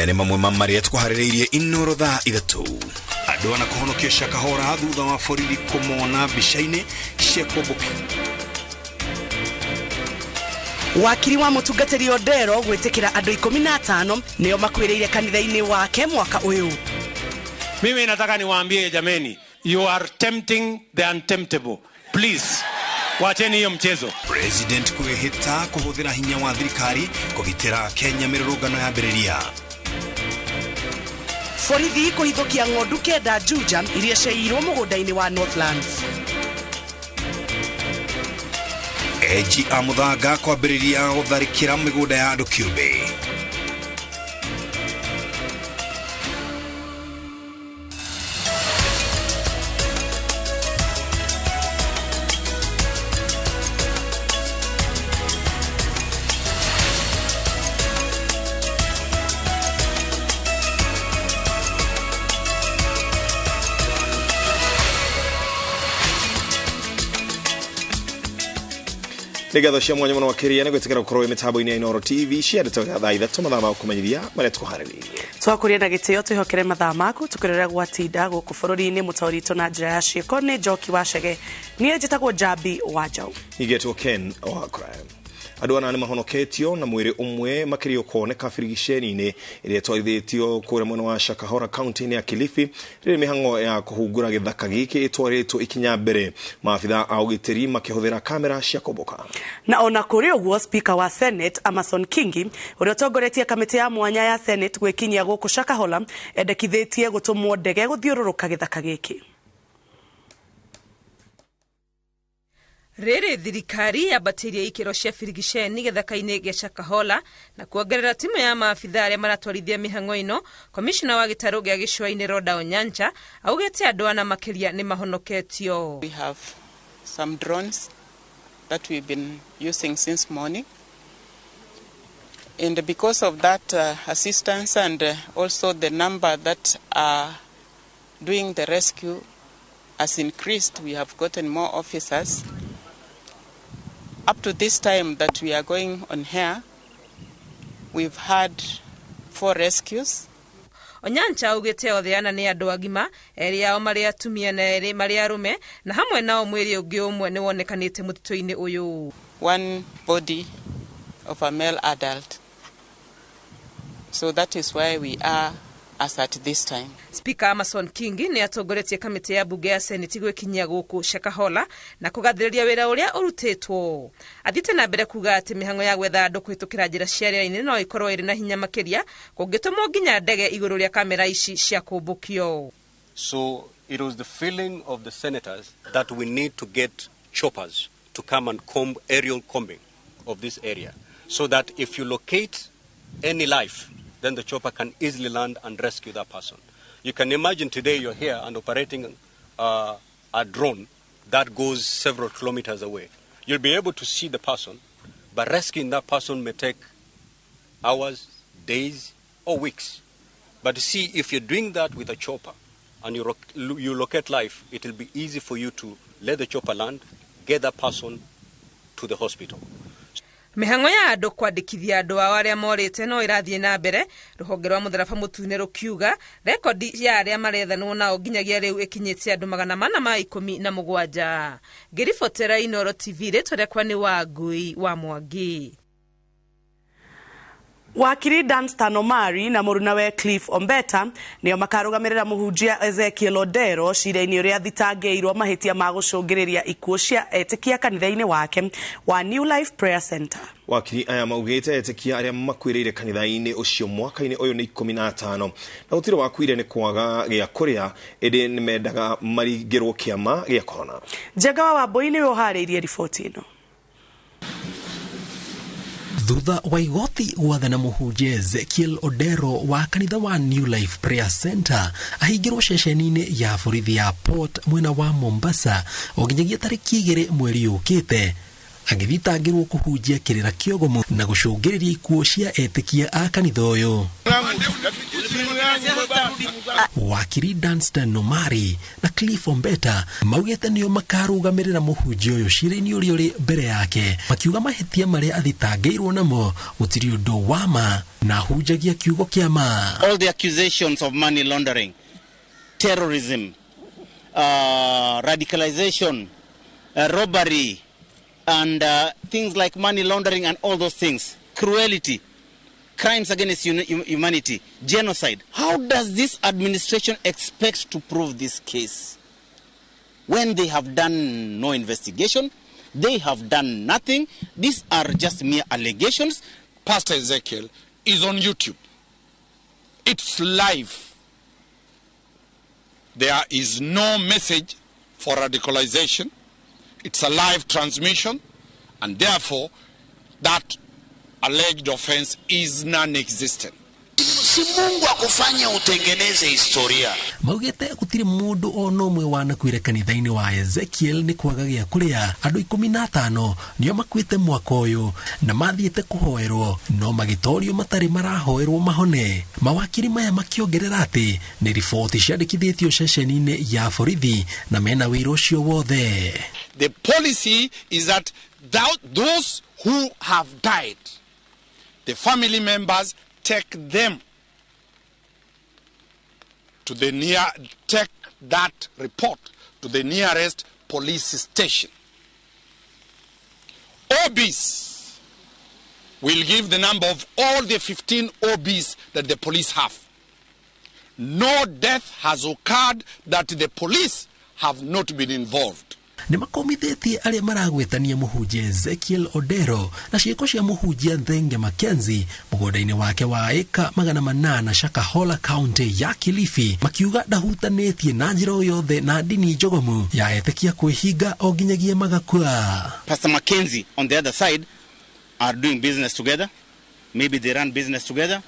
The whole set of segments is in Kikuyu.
Maya nĩ mamwe ma marĩa tũkũharĩrĩirie Inoro thaa 3. Andũ ana kũhonokio Shakahola thutha wa borithi kũmona mbica-inĩ cia kũmbũki. Wakiri wa mũtungatĩri Odero gwĩtĩkĩra andũ 15 nĩo makuĩrĩire kanitha-inĩ wake mwaka ũyũ. Mimi nataka niwaambie jameni, you are tempting the untemptable. Please, wacheni hiyo mchezo. President kwĩhĩta kũhũthĩra hinya wa thirikari kũgitĩra Kenya mĩrũrũngano yambĩrĩria. Borithi kũhithũkia ng'ondu 9 Juja iria ciaiyirwo mũgũnda-inĩ wa Northlands. Eji a mũthanga kwambĩrĩria gũtharĩkĩra mĩgũnda ya andũ kĩũmbe. Nĩ ngatho cia mwanya mũno makĩria nĩ gwĩtĩkĩra gũkorwo wĩ mĩtambo-inĩ ya Inoro TV cia ndeto ya thaa 3 mathaa ma gũkũmenyithia marĩa tũkũharĩrĩirie. Twakũria na gĩtĩo twĩhokere mathaa maku tũkĩrora gwatinda gũkũ bũrũri-inĩ mũtaũri witũ na njĩra ya ciĩko nĩ Njoki wa Chege. Niĩ njĩtagwo Njambi wa Njaũ. Nĩngetwo Ken wa Crime. Andũ ana nĩ mahonoketio na mwĩrĩ ũmwe makĩria ũkoneka birigiceni-inĩ ĩrĩa ĩtwarithĩtio kũrĩa mwena wa Shakahola kaunti-inĩ ya Kilifi rĩrĩ mĩhang'o ya kũhungura gĩthaka gĩkĩ ĩtwarĩtwo ikinya mbere, maabitha a ũgitĩri makĩhũthĩra kamera cia kũmbũka. Na ona kũrĩ ũguo, Speaker wa Senate Amason Kingi ũrĩa ũtongoretie kamĩtĩ ya mwanya ya Senate gwĩkinyia gũkũ Shakahola endekithĩtie gũtũmwo ndege gũthiũrũrũka gĩthaka gĩkĩ. Rĩrĩ thirikari yambatĩirie ikĩro cia birigiceni gĩthaka-inĩ gĩa Shakahola na kuongerera timu ya maabitha arĩa maratwarithia mĩhang'o ĩno. Komishona wa gĩtarũ gĩa gĩcũa-inĩ Rhoda Onyancha augĩte andũ ana makĩria nĩ mahonoketio. We have some drones that we've been using since morning, and because of that assistance and also the number that are doing the rescue has increased, we have gotten more officers. Up to this time that we are going on here, we've had 4 rescues. Onyancha augĩte othe ana nĩ andũ agima, erĩ ao marĩ atumia na erĩ marĩ arũme, na hamwe nao mwĩrĩ ũngĩ ũmwe nĩ wonekanĩte mũtitũ-inĩ ũyũ. One body of a male adult. So that is why we are as at this time. Speaker Amason Kingi nĩ atongoretie kamĩtĩ ya bunge ya Senate gwĩkinyia gũkũ Shakahola na kũgathĩrĩria wĩra ũrĩa ũrutĩtwo. Athiĩte na mbere kuga atĩ mĩhang'o ya gwetha andũ kũhĩtũkĩra njĩra cia rĩera-inĩ no ĩkorwo ĩrĩ na hinya makĩria kũngĩtũmwo nginya ndege igũrũ rĩa kamera ici cia kũmbũkio. So it was the feeling of the senators that we need to get choppers to come and comb aerial combing of this area so that if you locate any life, then the chopper can easily land and rescue that person. You can imagine today you're here and operating a drone that goes several kilometers away. You'll be able to see the person, but rescuing that person may take hours, days, or weeks. But see, if you're doing that with a chopper and you locate life, it will be easy for you to let the chopper land, get that person to the hospital. Mĩhang'o ya andũ kwandĩkithia andũ ao arĩa morĩte no ĩrathiĩ na mbere, rũhonge rwa mũtharaba mũtune rũkiuga rekondi ya arĩa marethanwo nao nginyagia rĩu ĩkinyĩte andũ 417. Ngĩribotera Inoro TV, rĩtwa rĩakwa nĩ Wangui wa Mwangi. Wakiri Danstan Omari na mũrunawe Cliff Ombeta nĩo makarũgamĩrĩra mũhunjia Ezekiel Odero cira-inĩ ũrĩa thitangĩirwo mahĩtia ma gũcũngĩrĩria ikuũ cia etĩkia kanitha-inĩ wake wa New Life Prayer Center. Wakiri aya maugĩte etĩkia arĩa makuĩrĩire kanitha-inĩ ũcio mwaka-inĩ ũyũ nĩ 15 na gũtirĩ wakuire nĩ kwaga gĩa kũrĩa, ĩndĩ nĩmendaga maringĩrwo kĩama gĩa korona. Njenga wa Wambui nĩwe ũharĩirie riboti ĩno. Thutha wa igoti gwathana mũhunjia Ezekiel Odero wa kanitha wa New Life Prayer Center ahingĩrwo ceceni-inĩ ya borithi ya Port mwena wa Mombasa o nginyagia tarĩki 2 mweri ũkĩte. Agĩthitangĩrwo kũhunjia kĩrĩra kĩogomu na gũcũngĩrĩria ikuũ cia etĩkia a kanitha ũyũ. Wakiri Danstan Omari na Cliff Ombeta maugĩte nĩo makarũgamĩrĩra mũhunjia ũyũ cira-inĩ ũrĩa ũrĩ mbere yake, makiuga mahĩtia marĩa athitangĩirwo namo gũtirĩ ũndũ wa ma na ahunjagia kiugo kĩa ma. All the accusations of money laundering, terrorism, radicalization, robbery, and things like money laundering and all those things, cruelty, crimes against humanity, genocide. How does this administration expect to prove this case when they have done no investigation? They have done nothing. These are just mere allegations. Pastor Ezekiel is on YouTube. It's live. There is no message for radicalization. It's a live transmission, and therefore that alleged offense is non-existent. Si Mungu akufanye utengeneze historia. Maugĩte gũtirĩ mũndũ ona ũmwe wanakuire kanitha-inĩ wa Ezekiel nĩ kwaga gĩa kũrĩa. Andũ 15 nĩo makuĩte mwaka ũyũ na mathiĩte kũhoerwo no magĩtorio matarĩ marahoerwo mahone. Mawakiri maya makĩongerera atĩ nĩ riboti ciandĩkithĩtio ceceni-inĩ ya borithi na mena wĩra ũcio wothe. The policy is that those who have died, the family members take them to the near, take that report to the nearest police station. OBs will give the number of all the 15 OBs that the police have. No death has occurred that the police have not been involved. Nĩ makomithĩtie arĩa maragwĩtania mũhunjia Ezekiel Odero na ciĩko cia mũhunjia Nthenge Mackenzie mũgũnda-inĩ wake wa ĩka 800 Shakahola County ya Kilifi, makiuga ndahutanĩtie na njĩra o yothe na ndini njogomu ya etĩkia kwĩhinga o nginyagia magakua. Pastor Mackenzie on the other side are doing business together. Maybe they run business together.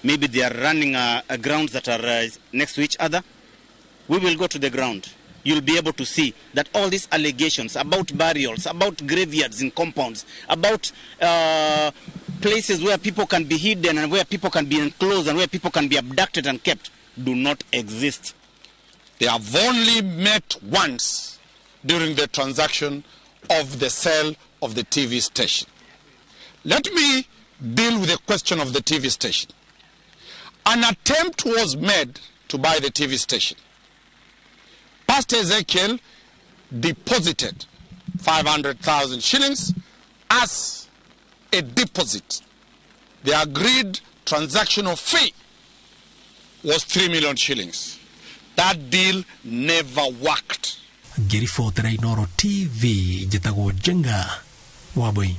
Maybe they are running grounds that are next to each other. We will go to the ground. You'll be able to see that all these allegations about burials, about graveyards in compounds, about places where people can be hidden and where people can be enclosed and where people can be abducted and kept do not exist. They have only met once during the transaction of the sale of the TV station. Let me deal with the question of the TV station. An attempt was made to buy the TV station. Pastor Ezekiel deposited 500,000 shillings as a deposit. The agreed transactional fee was 3 million shillings. That deal never worked. Ngĩribotera Inooro TV, njĩtagwo Njenga Wambui.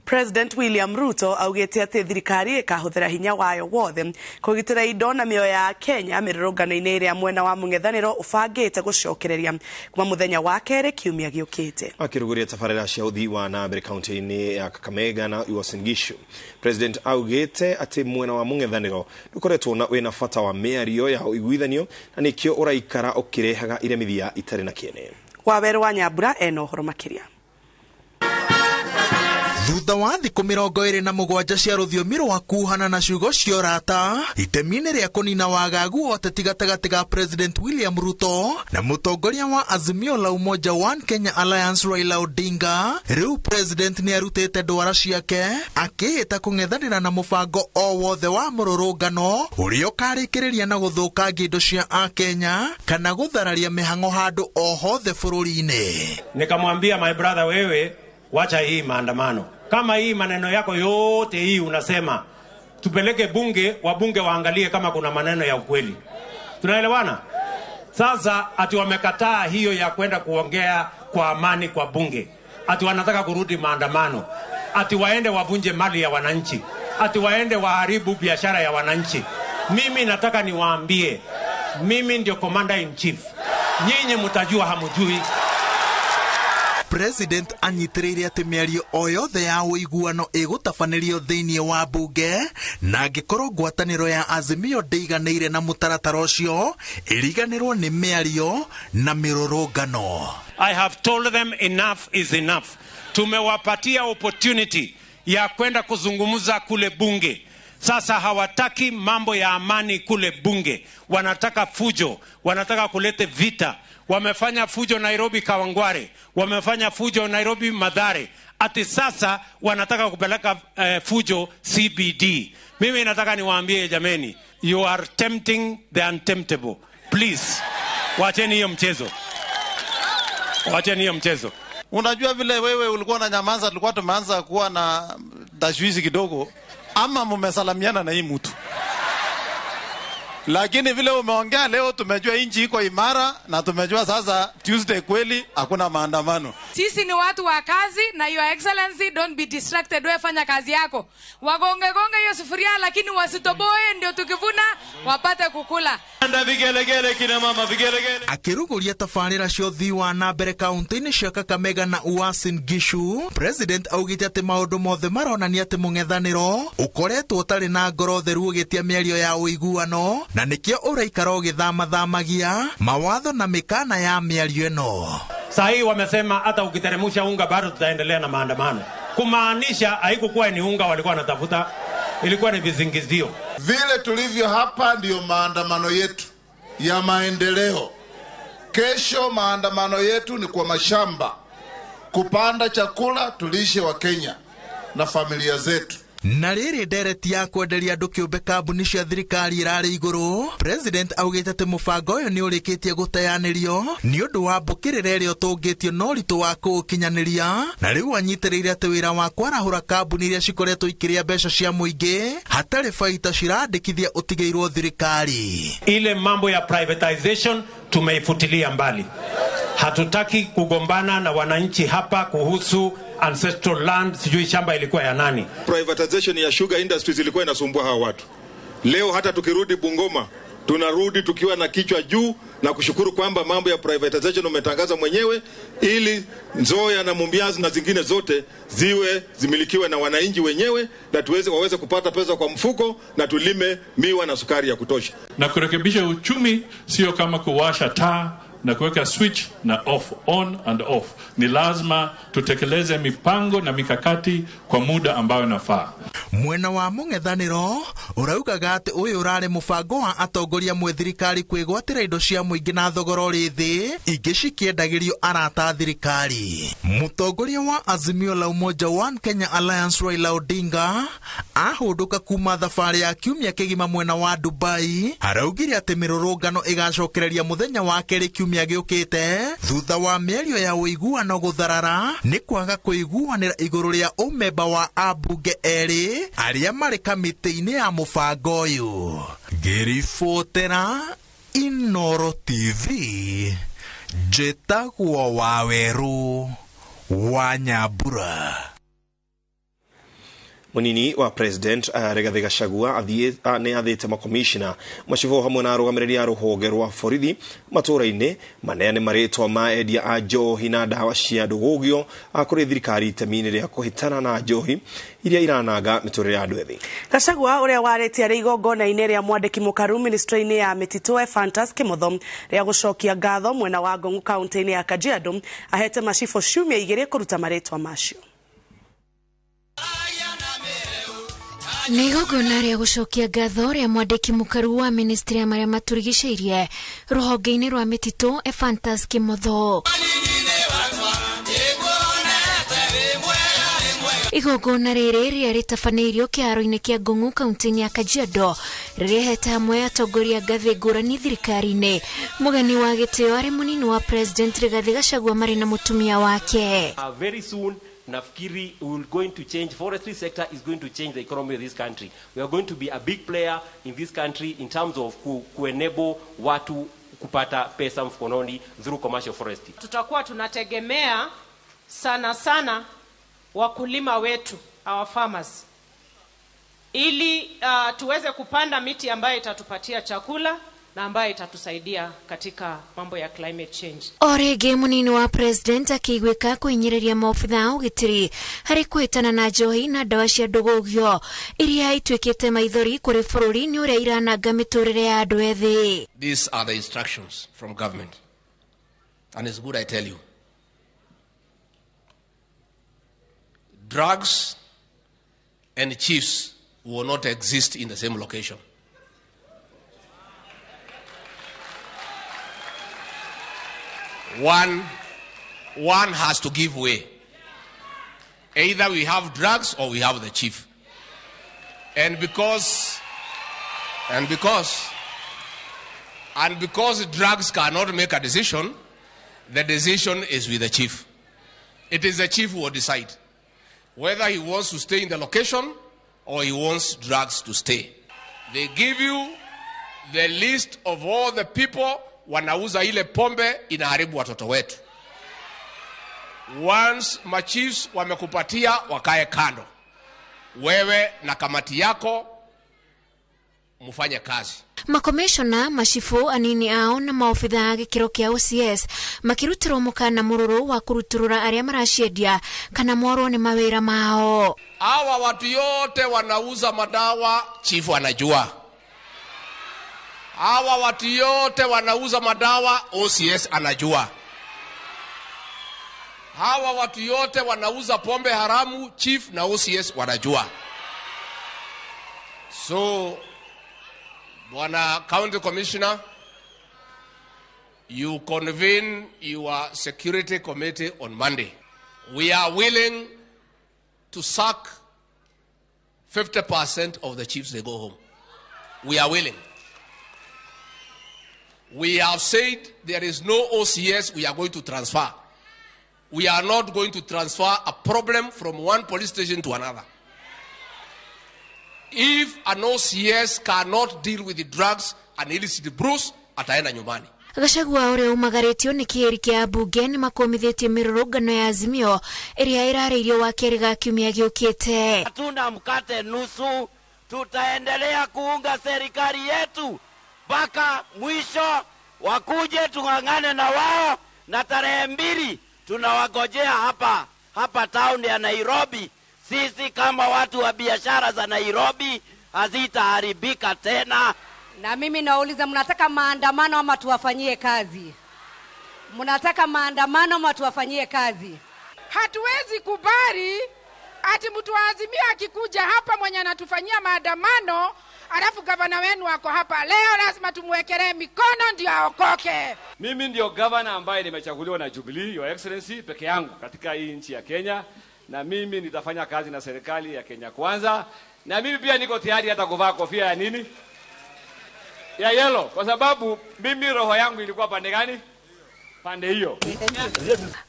President William Ruto augĩte atĩ thirikari ĩkahũthĩra hinya wayo wothe kũgitĩra indo na mĩoyo ya Kenya mĩrũrũngano-inĩ ĩrĩa mwena wa mũng'ethanĩro ũbangĩte gũcokereria kuma mũthenya wa kerĩ kiumia gĩũkĩte. Akĩrugũria tabarĩra cia ũthii wa na mbere kaunti-inĩ ya Kakamega na Uasin Gishu, President augĩte atĩ mwena wa mũng'ethanĩro ndũkoretwo na wĩna bata wa mĩario ya ũiguithanio na nĩkĩo ũraikara ũkĩrehaga iremithia itarĩ na kĩene. Wawerũ wa Nyambura ena ũhoro makĩria. Thutha wa thikũ 27 cia rũthiomi rwa kuhana na ciugo cia ũrata itemi-inĩ rĩa kũnina wagagu wa ũteti gatagatĩ ga President William Ruto na mũtongoria wa Azimio la Umoja One Kenya Alliance Raila Odinga, rĩu President nĩ arutĩte ndwara ciake akĩhĩta kũng'ethanĩra na mũbango o wothe wa mũrũrũngano ũrĩa ũkarĩkĩrĩria na gũthũkangia indo cia Akenya kana gũthararia mĩhang'o handũ o hothe bũrũri-inĩ. Nikamwambia my brother, wewe wacha hii maandamano. Kama hii maneno yako yote hii unasema, tupeleke bunge, wabunge waangalie kama kuna maneno ya ukweli. Tunaelewana? Sasa ati wamekataa hiyo ya kwenda kuongea kwa amani kwa bunge. Ati wanataka kurudi maandamano. Ati waende wavunje mali ya wananchi. Ati waende waharibu biashara ya wananchi. Mimi nataka niwaambie, mimi ndio commander in chief. Nyinyi mtajua hamujui. President anyitĩrĩire atĩ mĩario o yothe ya ũiguano ĩgũtabanĩrio thĩinĩ wa bunge na angĩkorwo ngwatanĩro ya Azimio ndĩiganĩire na mũtaratara ũcio ĩriganĩrwo nĩ mĩario na mĩrũrũngano. I have told them enough is enough. Tumewapatia opportunity ya kwenda kuzungumza kule bunge. Sasa hawataki mambo ya amani kule bunge, wanataka fujo, wanataka kulete vita. Wamefanya fujo Nairobi Kawangware, wamefanya fujo Nairobi Mathare, ati sasa wanataka kupeleka fujo CBD. Mimi nataka niwaambie jameni, you are tempting the untemptable. Please, wacheni hiyo mchezo, wacheni hiyo mchezo. Unajua vile wewe ulikuwa na nyamaza, tulikuwa tumeanza kuwa na tashwishi kidogo, ama mumesalamiana na hii mtu. Lakini vile umeongea leo tumejua inchi iko imara na tumejua sasa Tuesday kweli hakuna maandamano. Sisi ni watu wa kazi na Your Excellency, don't be distracted, wewe fanya kazi yako. Wagonge gonge hiyo sufuria lakini wasitoboe, ndio tukivuna wapate kukula. Anda vigelegele kina mama vigelegele. Akiruguria tabarĩra cia ũthii wa na mbere kaunti-inĩ cia Kakamega na Uasin Gishu, President augĩte atĩ maũndũ mothe maronania atĩ mũng'ethanĩro ũkoretwo ũtarĩ na ngoro theru ũgĩtia mĩario ya ũiguano, na nĩkĩo ũraikara ũgĩthamathamagia mawatho na mĩkana ya mĩario ĩno. Saa hii wamesema hata ukiteremsha unga bado tutaendelea na maandamano. Kumaanisha haikukuwa ni unga walikuwa wanatafuta, ilikuwa ni vizingizio. Vile tulivyo hapa ndiyo maandamano yetu ya maendeleo. Kesho maandamano yetu ni kwa mashamba, kupanda chakula tulishe wa Kenya na familia zetu. Na rĩrĩ ndereti ya kwenderia andũ kĩũmbe kambuni cia thirikari ĩrarĩ igũrũ, President augĩte atĩ mũbango ũyũ nĩ ũrĩkĩtie gũteanĩrio nĩ ũndũ wa mbũkĩrĩra ĩrĩa ũtũngĩtio na ũritũ wa kũũkinyanĩria, na rĩu anyitĩrĩire atĩ wĩra wa kwarahũra kambuni iria cikoretwo ikĩrĩa mbeca cia mũingĩ hatarĩ baita cirandĩkithia ũtigĩirwo thirikari. Ile mambo ya privatization tumeifutilia mbali. Hatutaki kugombana na wananchi hapa kuhusu ancestral land, sijui shamba ilikuwa ya nani. Privatization ya sugar industries ilikuwa inasumbua hawa watu. Leo hata tukirudi Bungoma, tunarudi tukiwa na kichwa juu na kushukuru kwamba mambo ya privatization umetangaza mwenyewe, ili Nzoia na Mumias na zingine zote ziwe zimilikiwe na wananchi wenyewe, na tuweze waweze kupata pesa kwa mfuko na tulime miwa na sukari ya kutosha. Na kurekebisha uchumi sio kama kuwasha taa na kuweka switch na off, on and off. Ni lazima tutekeleze mipango na mikakati kwa muda ambao inafaa. Mwena wa mũng'ethanĩro ũraugaga atĩ ũyũ ũrarĩ mũbango wa atongoria mwe thirikari kwĩgwatĩra indo cia mũingĩ na thogora ũrĩ thĩ, ingĩ cikĩendagĩrio arata thirikari. Mũtongoria wa Azimio la Umoja One Kenya Alliance Raila Odinga ahũndũka kuma thabarĩ ya kiumia kĩgima mwena wa Dubai, araugire atĩ mĩrũrũngano ĩgacokereria mũthenya wa kerĩ kiumia gĩũkĩte thutha wa mĩario ya ũiguano gũtharara nĩ kwaga kũiguanĩra igũrũ rĩa ũmemba wa ambunge erĩ arĩa marĩ kamĩtĩ-inĩ ya mũbango ũyũ. Ngĩribotera Inoro TV, njĩtagwo Wawerũ wa Nyambura. Munini wa President Rigathi Gachagua nĩ athĩte makomishina macibo hamwe na arũgamĩrĩri a rũhonge rwa borithi matũũra-inĩ maneane marĩtwa ma endia a njohi na ndawa cia ndũgũgio kũrĩ thirikari itemi-inĩ rĩa kũhĩtana na njohi iria irananga mĩtũrĩre ya andũ ethĩ. Gachagua ũrĩa warĩtie arĩ igongona-inĩ rĩa mwandĩki mũkaru ministry-inĩ ya mĩtitũ Ephantus Kimotho rĩa gũcokia ngatho mwena wa Ngong'u kaunti-inĩ ya Kajiado ahete macibũ ciumia igĩrĩ kũruta marĩtwa macio. Nĩ igongona rĩa gũcokia ngatho rĩa mwandĩki mũkaru wa ministry ya marĩa matũrigicĩirie rũhonge-inĩ rwa mĩtitũ Ephantus Kimotho. Igongona rĩrĩ rĩa rĩtabanĩirio kĩharo-inĩ kĩa Ngong'u kaunti-inĩ ya Kajiado rĩrehete hamwe atongoria ngathĩ ngũrani thirikari-inĩ. Mũgeni wa gĩtĩo arĩ mũnini wa President Rigathi Gachagua marĩ na mũtumia wake. Very soon nafikiri we will going to change, forestry sector is going to change the economy of this country. We are going to be a big player in this country in terms of kuenable watu kupata pesa mfukoni through commercial forestry. Tutakuwa tunategemea sana sana wakulima wetu, our farmers, ili tuweze kupanda miti ambayo itatupatia chakula na ambayo itatusaidia katika mambo ya climate change. Orege munini wa president akigwika kuinyiriria maobitha ũgitĩri harĩ kwĩtana na njohi na ndawa cia ndũgũgio iria ituĩkĩte maithori kũrĩ bũrũri nĩ ũrĩa irananga mĩtũrĩre ya andũ ethĩ. These are the instructions from government. And it's good I tell you. Drugs and chiefs will not exist in the same location. One has to give way. Either we have drugs or we have the chief. And because drugs cannot make a decision, the decision is with the chief. It is the chief who will decide whether he wants to stay in the location or he wants drugs to stay. They give you the list of all the people wanauza ile pombe inaharibu watoto wetu. Once machiefs wamekupatia, wakae kando. Wewe na kamati yako mufanye kazi. Makomishona macibu anini ao na maobitha a gĩkĩro kĩa OCS makĩrutĩrwo mũkana mũrũrũ wa kũrutũrũra arĩa maraciendia kana morwo nĩ mawĩra mao. Hawa watu yote wanauza madawa, chifu anajua. Hawa watu yote wanauza madawa, OCS anajua. Hawa watu yote wanauza pombe haramu, chief na OCS wanajua. So, Bwana County Commissioner, you convene your security committee on Monday. We are willing to sack 50% of the chiefs, they go home. We are willing. We have said there is no OCS we are going to transfer. We are not going to transfer a problem from one police station to another. If an OCS cannot deal with the drugs and illicit brews, ataenda nyumbani. Gachagua ũrĩa umagarĩtio nĩ kĩeri kĩa mbunge nĩ makomithĩtie mĩrũrũngano ya Azimio ĩrĩa ĩrarĩirio wakerĩ ga kiumia gĩũkĩte. Hatuna mkate nusu, tutaendelea kuunga serikali yetu mpaka mwisho, wakuje tung'ang'ane na wao, na tarehe 2 tunawagojea hapa town ya Nairobi. Sisi kama watu wa biashara za Nairobi hazitaharibika tena. Na mimi nauliza, mnataka maandamano ama tuwafanyie kazi? Mnataka maandamano ama tuwafanyie kazi? Hatuwezi kubali ati mtu wa Azimio akikuja hapa mwenye anatufanyia maandamano, alafu gavana wenu wako hapa leo, lazima tumwekelee mikono ndio aokoke. Mimi ndio gavana ambaye nimechaguliwa na Jubilee, Your Excellency, peke yangu katika hii nchi ya Kenya, na mimi nitafanya kazi na serikali ya Kenya Kwanza, na mimi pia niko tayari hata kuvaa kofia ya nini? Ya yellow, kwa sababu mimi roho yangu ilikuwa pande gani? Pande hiyo.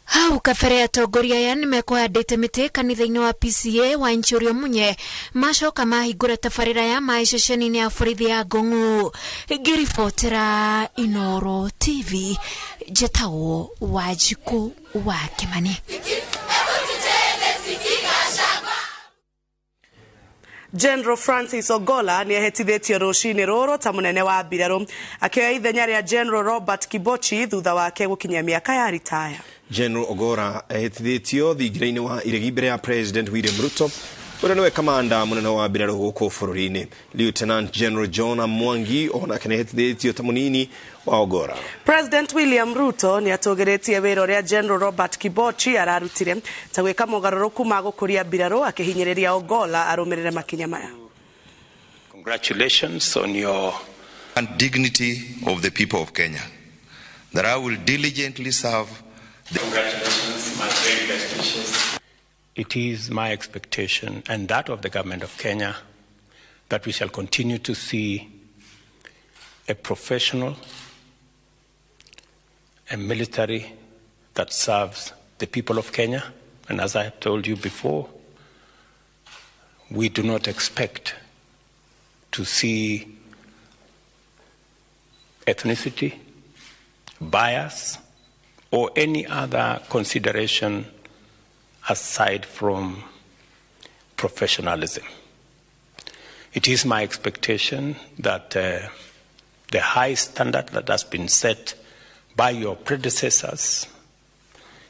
Hau kabere atongoria aya nĩmekũhandĩte mĩtĩ kanitha-inĩ wa PCA wa Nchũrio Munye macoka mahingũra tabarĩra ya maĩ ceceni-inĩ ya borithi ya Ngong'u. Ngĩribotera Inoro TV, njĩtagwo Wanjikũ wa Kĩmani. General Francis Ogola nĩ ehĩtithĩtio rũcinĩ rũrũ ta mũnene wa mbirarũ akĩoya ithenya rĩa General Robert Kibochi thutha wake gũkinyia mĩaka ya ritaya. General Ogola ehĩtithĩtio thingira-inĩ wa iregi mbere ya President William Ruto ũrĩa nĩwe kamanda mũnene wa mbirarũ gũkũ bũrũri-inĩ. Lieutenant General John Mwangi onake nĩ ehĩtithĩtio ta mũnini wa Ogola. President William Ruto nĩ atũgĩrĩtie wĩra ũrĩa General Robert Kibochi ararutire ta gwĩka mogarũrũku ma gũkũria mbirarũ akĩhinyĩrĩria Ogola arũmĩrĩre makinya maya. Congratulations on your and dignity of the people of Kenya, that I will diligently serve the... Congratulations, my very best wishes. It is my expectation and that of the government of Kenya that we shall continue to see a professional, a military that serves the people of Kenya. And as I have told you before, we do not expect to see ethnicity, bias, or any other consideration aside from professionalism. It is my expectation that the high standard that has been set by your predecessors,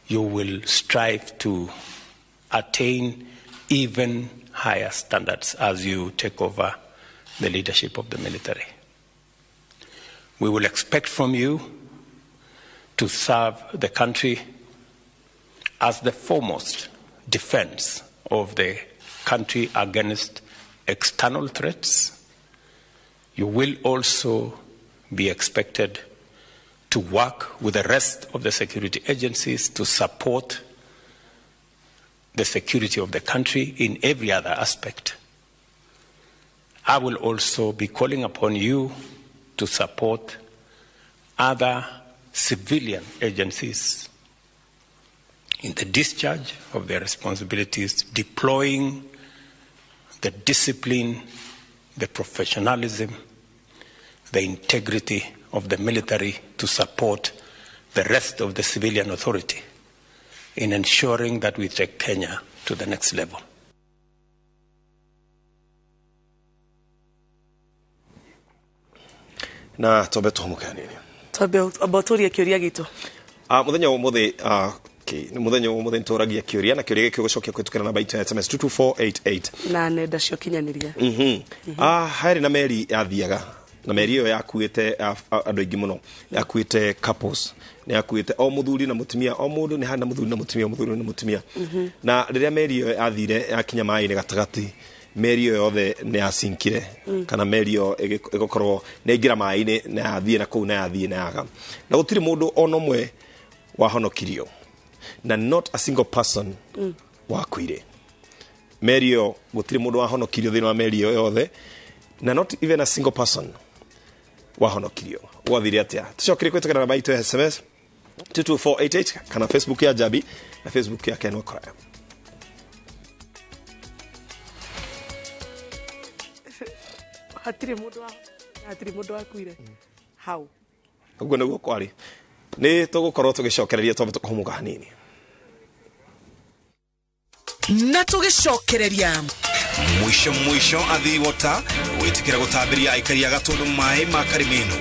you will strive to attain even higher standards as you take over the leadership of the military. We will expect from you to serve the country as the foremost defense of the country against external threats. You will also be expected to work with the rest of the security agencies to support the security of the country in every other aspect. I will also be calling upon you to support other civilian agencies in the discharge of their responsibilities, deploying the discipline, the professionalism, the integrity of the military to support the rest of the civilian authority in ensuring that we take Kenya to the next level. Na twambe tũhũmũke hanini. Twambe amba ũtũrie kĩũria gitũ. Mũthenya wa ũmũthĩ mũthenya wa ũmũthĩ nĩtũragia kĩũria na kĩũria gĩkĩ ũgũcokia kũhĩtũkĩra namba itũ ya SMS 22488 na nenda cia ũkinyanĩria. Harĩ na meri yathiaga na meri ĩyo yakuĩte andũ aingĩ mũno, yakuĩte couples, nĩ yakuĩte o mũthuri na mũtumia, o mũndũ nĩ harĩ na mũthuri na mũtumia, mũthuri na mũtumia. Na rĩrĩa meri ĩyo yathire yakinya maĩ-inĩ gatagatĩ, meri ĩyo yothe nĩ yacinkire, kana meri ĩyo ĩgũkorwo nĩ yaingĩra maĩ-inĩ na yathiĩ na kũu na yathiĩ na yaga, na gũtirĩ mũndũ ona ũmwe wahonokirio, na not a single person wakuire. Meri ĩyo gũtirĩ mũndũ wahonokirio thĩinĩ wa meri ĩyo yothe, na not even a single person wahonokirio. Gwathire atĩa? Tũcokere kũhĩtũkĩra namba itũ ya SMS 22488 kana Facebook ya Jabi na Facebook ya Ken Wakoraya. Hatirĩ mũndũ wakuire hau. Ũguo nĩguo kwarĩ. Nĩ tũgũkorwo tũgĩcokereria twambe tũkahũmũka hanini. Na tũgĩcokereria mwisho mwisho athii wota gwĩtĩkĩra gũtambĩria aikari a Gatũndũ maĩ ma Karimĩno.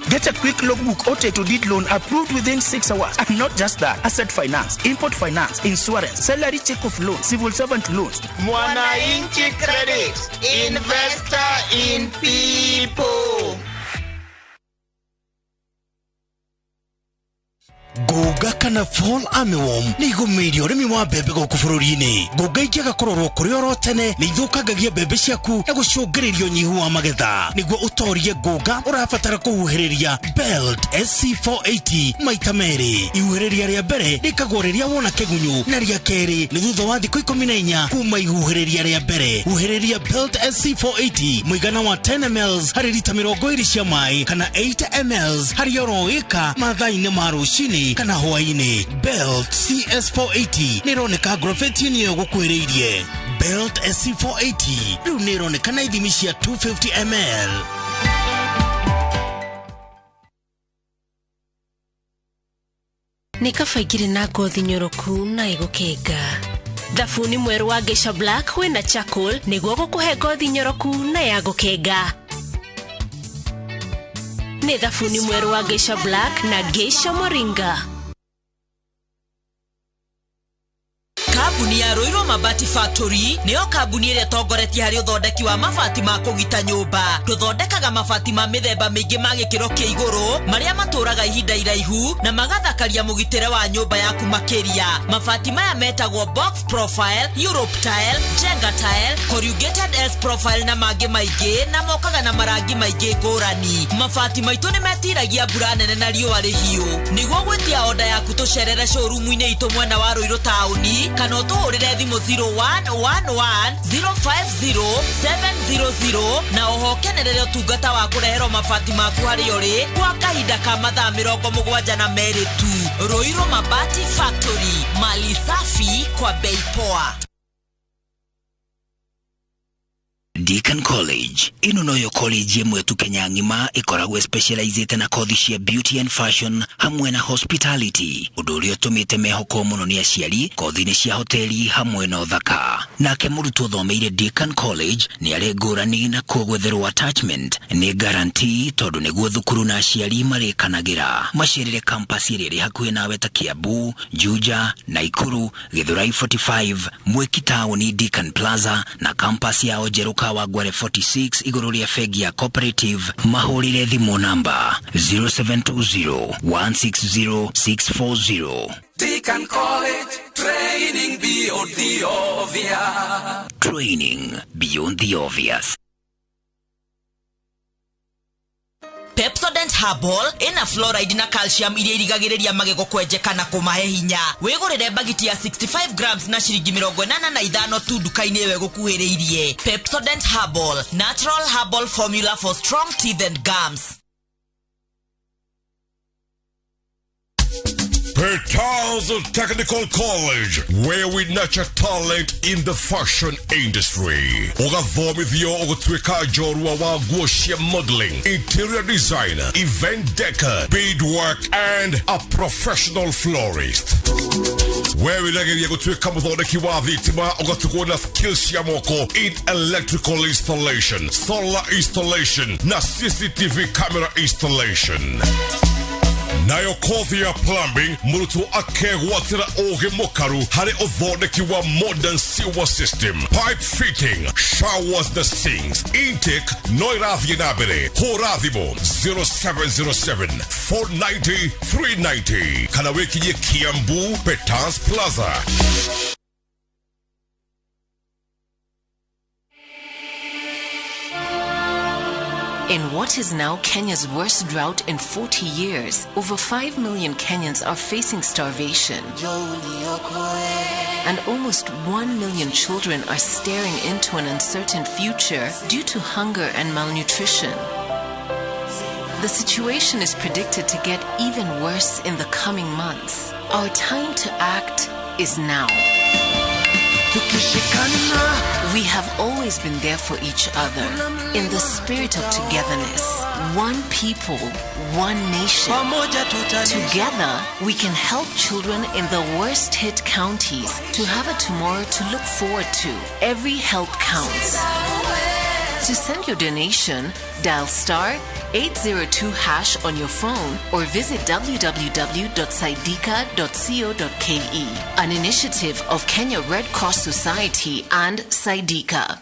Get a quick logbook or title deed loan approved within 6 hours. And not just that, asset finance, import finance, insurance, salary check off loan, civil servant loans. Mwananchi Credit, investor in people. Ngũnga kana fall armyworm nĩ igũmĩire ũrĩmi wa mbembe gũkũ bũrũri-inĩ. Ngũnga ingĩaga kũrorwo kũrĩ oro tene nĩ ithũkangagia mbembe ciaku na gũcũngĩrĩria ũnyihu wa magetha. Nĩguo ũtorie ngũnga ũrabatara kũhuhĩrĩria Belt SC480 maita merĩ. Ihuhĩrĩria rĩa mbere rĩkagwo rĩrĩa wona kĩgunyũ na rĩa kerĩ nĩ thutha wa thikũ 14 kuma ihuhĩrĩria rĩa mbere. Huhĩrĩria Belt SC480 mũigana wa 10 ml harĩ rita 20 cia maĩ kana 8 ml harĩ oro ĩka mathaa-inĩ ma rũcinĩ kana hwaĩ-inĩ. Belt CS480 nĩ ĩroneka ngorobeti-inĩ ĩyo gũkuhĩrĩirie. Belt SC480 rĩu nĩ ĩroneka na ithimi cia 250 ml. Nĩ kaba ingĩrĩ na ngothi nyoroku na ĩgũkenga. Thabuni mwerũ wa Geisha Black wĩna charcoal nĩguo gũkũhe ngothi nyoroku na ya gũkenga. Nĩ thabuni mwerũ wa Geisha Black na Geisha Moringa. Kambuni ya Ruiru Mabati Factory nĩyo kambuni ĩrĩa ĩtongoretie harĩ ũthondeki wa mabati ma kũgita nyũmba. Tũthondekaga mabati ma mĩthemba mĩingĩ ma gĩkĩro kĩa igũrũ marĩa matũraga ihinda iraihu na magathakaria mũgitĩre wa nyũmba yaku makĩria. Mabati maya metagwo box profile, Europe tile, Jenga tile, corrugated S profile na mangĩ maingĩ, na mokaga na marangi maingĩ ngũrani. Mabati maitũ nĩ metiragia mbura nene na riũa rĩhiũ. Nĩguo gwĩtia oda yaku tũcerere showroom-inĩ itũ mwena wa Ruiru taũni kana ũtũhũrĩre thimũ 0111 050 700 na oho kenerere ũtungata wa kũreherwo mabati maku harĩa ũrĩ kwa kahinda ka mathaa 72 tu. Ruiru Mabati Factory, mali safi kwa bei poa. Deacon College ino noyo college ĩmwe tu Kenya ng'ima ĩkoragwo specializĩte na kothi cia beauty and fashion hamwe na hospitality, ũndũ ũrĩa ũtũmĩte mehokwo mũno nĩ aciari kothi-inĩ cia hoteli hamwe na ũthaka. Nake mũrutwo ũthomeire Deacon College nĩ arĩ ngũrani na kũgwetherwo attachment nĩ guarantee tondũ nĩguo thukuru na aciari marĩkanagĩra. Macerere campus ĩrĩa ĩrĩ hakuhĩ nawe ta Kiambu, Juja, Naikuru, Githurai 45, Mwiki taũni Deacon Plaza na campus yao njerũ Kawangware 46 igũrũ rĩa bengi ya Cooperative. Mahũrĩre thimũ namba 0720 160 640. Deacon College, training beyond the obvious. Training beyond the obvious. Pepsodent Herbal ina fluoride na calcium iria irigagĩrĩria magego kwenjeka na kũmahe hinya. Wĩgũrĩre bagiti ya 65 grams na ciringi 85 tu nduka-inĩ ĩyo ĩgũkuhĩrĩirie. Pepsodent Herbal, natural herbal formula for strong teeth and gums. Petals Technical College, where we nurture talent in the fashion industry. Ũgathomithio ũgũtuĩka njorua wa nguo cia modeling, interior designer, event decor, beadwork and a professional florist. We wĩragĩria gũtuĩka mũthondeki wa thitima ũgatugwo na skills cia moko in electrical installation, solar installation na CCTV camera installation. Nayo kothi ya plumbing mũrutwo akegwatĩra ũgĩ mũkaru harĩ ũthondeki wa modern sewer system, pipe fitting, showers na sinks. Intake no ĩrathiĩ na mbere. Hũra thimũ 0707 490 390 kana wĩkinyie Kiambu Petals Plaza. In what is now Kenya's worst drought in 40 years, over 5 million Kenyans are facing starvation. And almost 1 million children are staring into an uncertain future due to hunger and malnutrition. The situation is predicted to get even worse in the coming months. Our time to act is now. We have always been there for each other in the spirit of togetherness. One people, one nation. Together, we can help children in the worst hit counties to have a tomorrow to look forward to. Every help counts. To send your donation, dial star 802 hash on your phone or visit www.saidika.co.ke. An initiative of Kenya Red Cross Society and Saidika.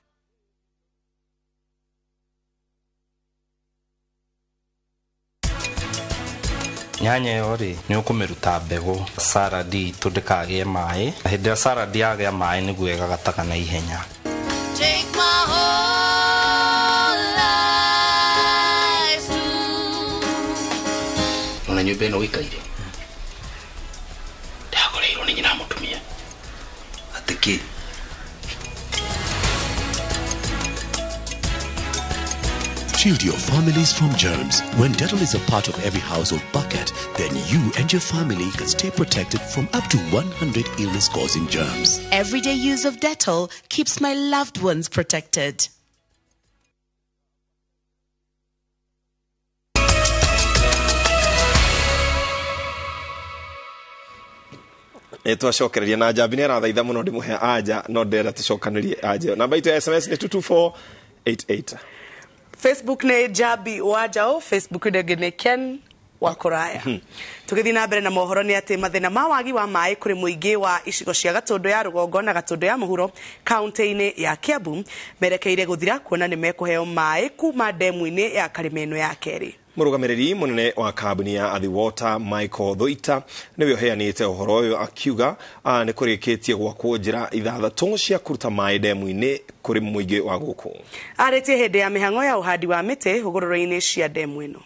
Nyanya ĩyo rĩ nĩ ũkũmĩruta mbegũ saradi itũ ndĩkagĩe maĩ. Hĩndĩ ĩrĩa saradi yagĩa maĩ nĩguo ĩgagataga na ihenya. Take my whole life too. Ona nyũmba ĩno ũikaire ndagũrĩirwo nĩ nyina mũtumia atĩ kĩ? Shield your families from germs. When Dettol is a part of every household bucket, then you and your family can stay protected from up to 100 illness-causing germs. Everyday use of Dettol keeps my loved ones protected. Twacokereria na njambi nĩ arathaitha mũno ndĩmũhe anja no ndĩrenda tũcokanĩrie anja ĩyo. Namba itũ ya SMS nĩ 22488. Facebook nĩ Njambi wa Njaũ, Facebook ĩno nĩ Ken wa Kũraya. Tũgĩthiĩ na mbere na mohoro nĩ atĩ mathĩna ma wagi wa maĩ kũrĩ mũingĩ wa icigo cia Gatũndũ ya rũgongo na Gatũndũ ya mũhuro kaunti-inĩ ya Kiambu merekeire gũthira kuona nĩ mekũheo maĩ kuma ndemu-inĩ ya Karĩma ya kerĩ. Mũrũgamĩrĩri mũnene wa kambuni ya Athi Water Michael Thuita nĩwe ũheanĩte ũhoro ũyũ akiuga nĩ kũrĩkĩtie gwakwo njĩra 6 cia kũruta maĩ ndemu-inĩ kũrĩ mũingĩ wa gũkũ. Arĩtie hĩndĩ ya mĩhang'o ya ũhandi wa mĩtĩ hũgũrũrũ-inĩ cia ndemu ĩno.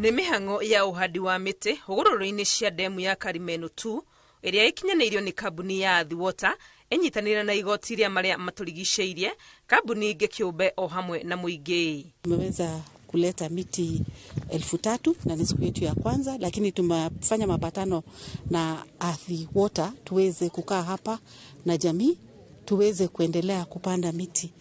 Nĩ mĩhang'o ya ũhandi wa mĩtĩ hũgũrũrũ-inĩ cia ndemu ya Karimeno 2 ĩrĩa ĩkinyanĩirio nĩ kambuni ya Athi Water ĩnyitanĩire na igoti rĩa marĩa matũrigicĩirie, kambuni ingĩ kĩũmbe o hamwe na mũingĩ. Tumeweza kuleta miti 3,000 na ni siku yetu ya kwanza, lakini tumefanya mapatano na Athi Water tuweze kukaa hapa na jamii tuweze kuendelea kupanda miti,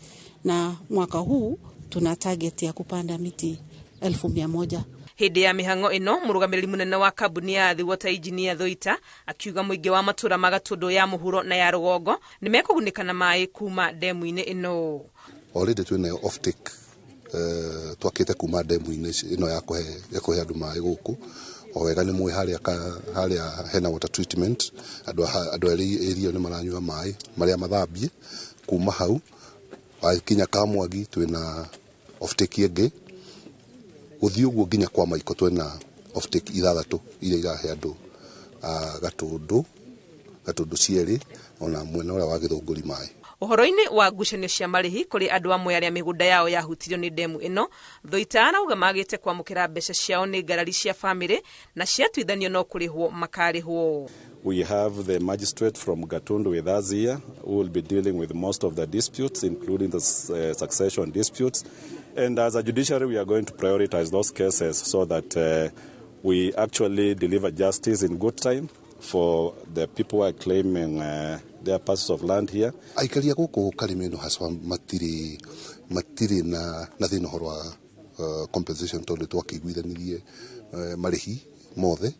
na mwaka huu tuna target ya kupanda miti 100,000. Hĩndĩ ya mĩhang'o ĩno mũrũgamĩrĩri mũnene wa kambuni ya Athi Water Engineer Thuita akiuga mũingĩ wa matũra ma Gatũndũ ya mũhuro na ya rũgongo nĩ mekũgunĩka na maĩ kuma ndemu-inĩ ĩno. Already twĩnayo offtake twakĩte kuma ndemu-inĩ ĩno ya kũhe andũ maĩ gũkũ. O wega nĩ mũĩ harĩa hena water treatment, andũ arĩa area nĩ maranyua maĩ marĩa mathambie. Kuma hau wakinya Kamwangi twĩna offtake ĩngĩ gũthiĩ ũguo nginya kwa Maiko twĩna offtake 6 iria irahe andũ a Gatundu cierĩ ona mwena ũrĩa wa Gĩthũngũri maĩ. Ũhoro-inĩ wa ngucanio cia marĩhi kũrĩ andũ amwe arĩa mĩgũnda yao yahutirio nĩ ndemu ĩno, Thuita arauga magĩte kwamũkĩra mbeca ciao nĩ ngarari cia famĩlĩ na ciatuithanio no kũrĩhwo makarĩhwo. We have the magistrate from Gatundu with us here who will be dealing with most of the disputes, including the succession disputes. And as a judiciary, we are going to prioritize those cases so that we actually deliver justice in good time for the people who are claiming their parcels of land here. Aikari a gũkũ Karimeno haswa matirĩ na thĩna ũhoro wa compensation tondũ twakĩiguithanirie marĩhi mothe.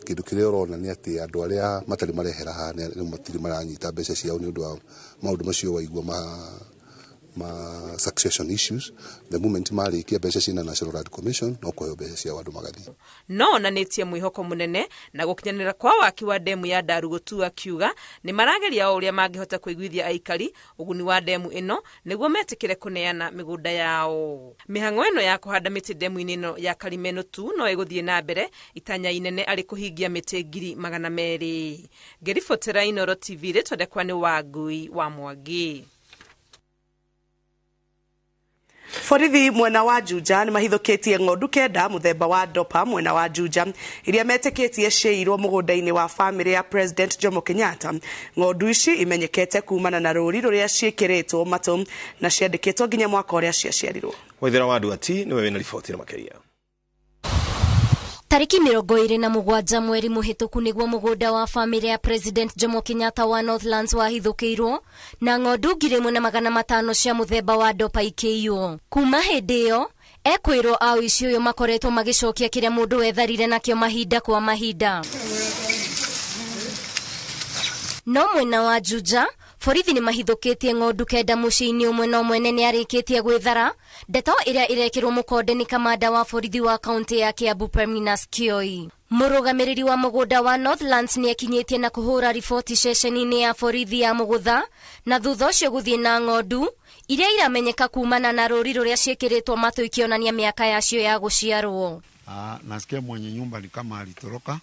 Kĩndũ kĩrĩa ũrona nĩ atĩ andũ arĩa matarĩ marehera haha rĩu matirĩ maranyita mbeca ciao nĩ ũndũ wa maũndũ macio waigua ma succession issues. The moment marĩkia mbeca ciina National Land Commission no kũheo mbeca ciao andũ magathiĩ. No onanĩtie mwĩhoko mũnene na gũkinyanĩra kwa waki wa ndemu ya Ndarugutu, akiuga nĩ marageria o ũrĩa mangĩhota kũiguithia aikari ũguni wa ndemu ĩno nĩguo metĩkĩre kũneana mĩgũnda yao. Mĩhang'o ĩno ya kũhanda mĩtĩ ndemu-inĩ ĩno ya Karimeno tu no ĩgũthiĩ na mbere itanya inene arĩ kũhingia mĩtĩ 200,000. Ngĩribotera Inooro TV rĩtondekwa nĩ Wangui wa Mwangi. Borithi mwena wa Juja nĩ mahithũkĩtie ng'ondu 9 mũthemba wa Dopa mwena wa Juja iria metĩkĩtie ciĩirwo mũgũnda-inĩ wa famĩlĩ ya President Jomo Kenyatta. Ng'ondu ici imenyekete kumana na rũri rũrĩa ciĩkĩrĩtwo matũ na ciandĩkĩtwo nginya mwaka ũrĩa ciaciarirwo. Waithera wa Nduati nĩwe wĩna riboti makĩria. Tariki 27 mweri mũhĩtũku nĩguo mũgũnda wa famĩlĩ ya President Jomo Kenyatta wa Northlands wahithũkĩirwo na ng'ondu 1500 cia mũthemba wa Dopa ikĩiywo. Kuma hĩndĩ ĩyo ekwĩrwo a ũici ũyũ makoretwo magĩcokia kĩrĩa mũndũ wetharire nakĩo mahinda kwa mahinda. No mwena wa Juja borithi nĩ mahithũkĩtie ng'ondu 9 mũciĩ-inĩ ũmwe no mwene nĩ arĩkĩtie gwĩthara, ndeto ĩrĩa ĩrekĩrwo mũkonde nĩ kamanda wa borithi wa kaunti ya Kiambu Perminas Kioi. Mũrũgamĩrĩri wa mũgũnda wa Northlands nĩ akinyĩtie na kũhũra riboti ceceni-inĩ ya borithi ya Mũgũtha na thutha ũcio gũthiĩ na ng'ondu iria iramenyeka kumana na rũri rũrĩa ciĩkĩrĩtwo matũ ikĩonania mĩaka yacio ya gũciarwo. Nasikia mwenye nyumba ni kama alitoroka,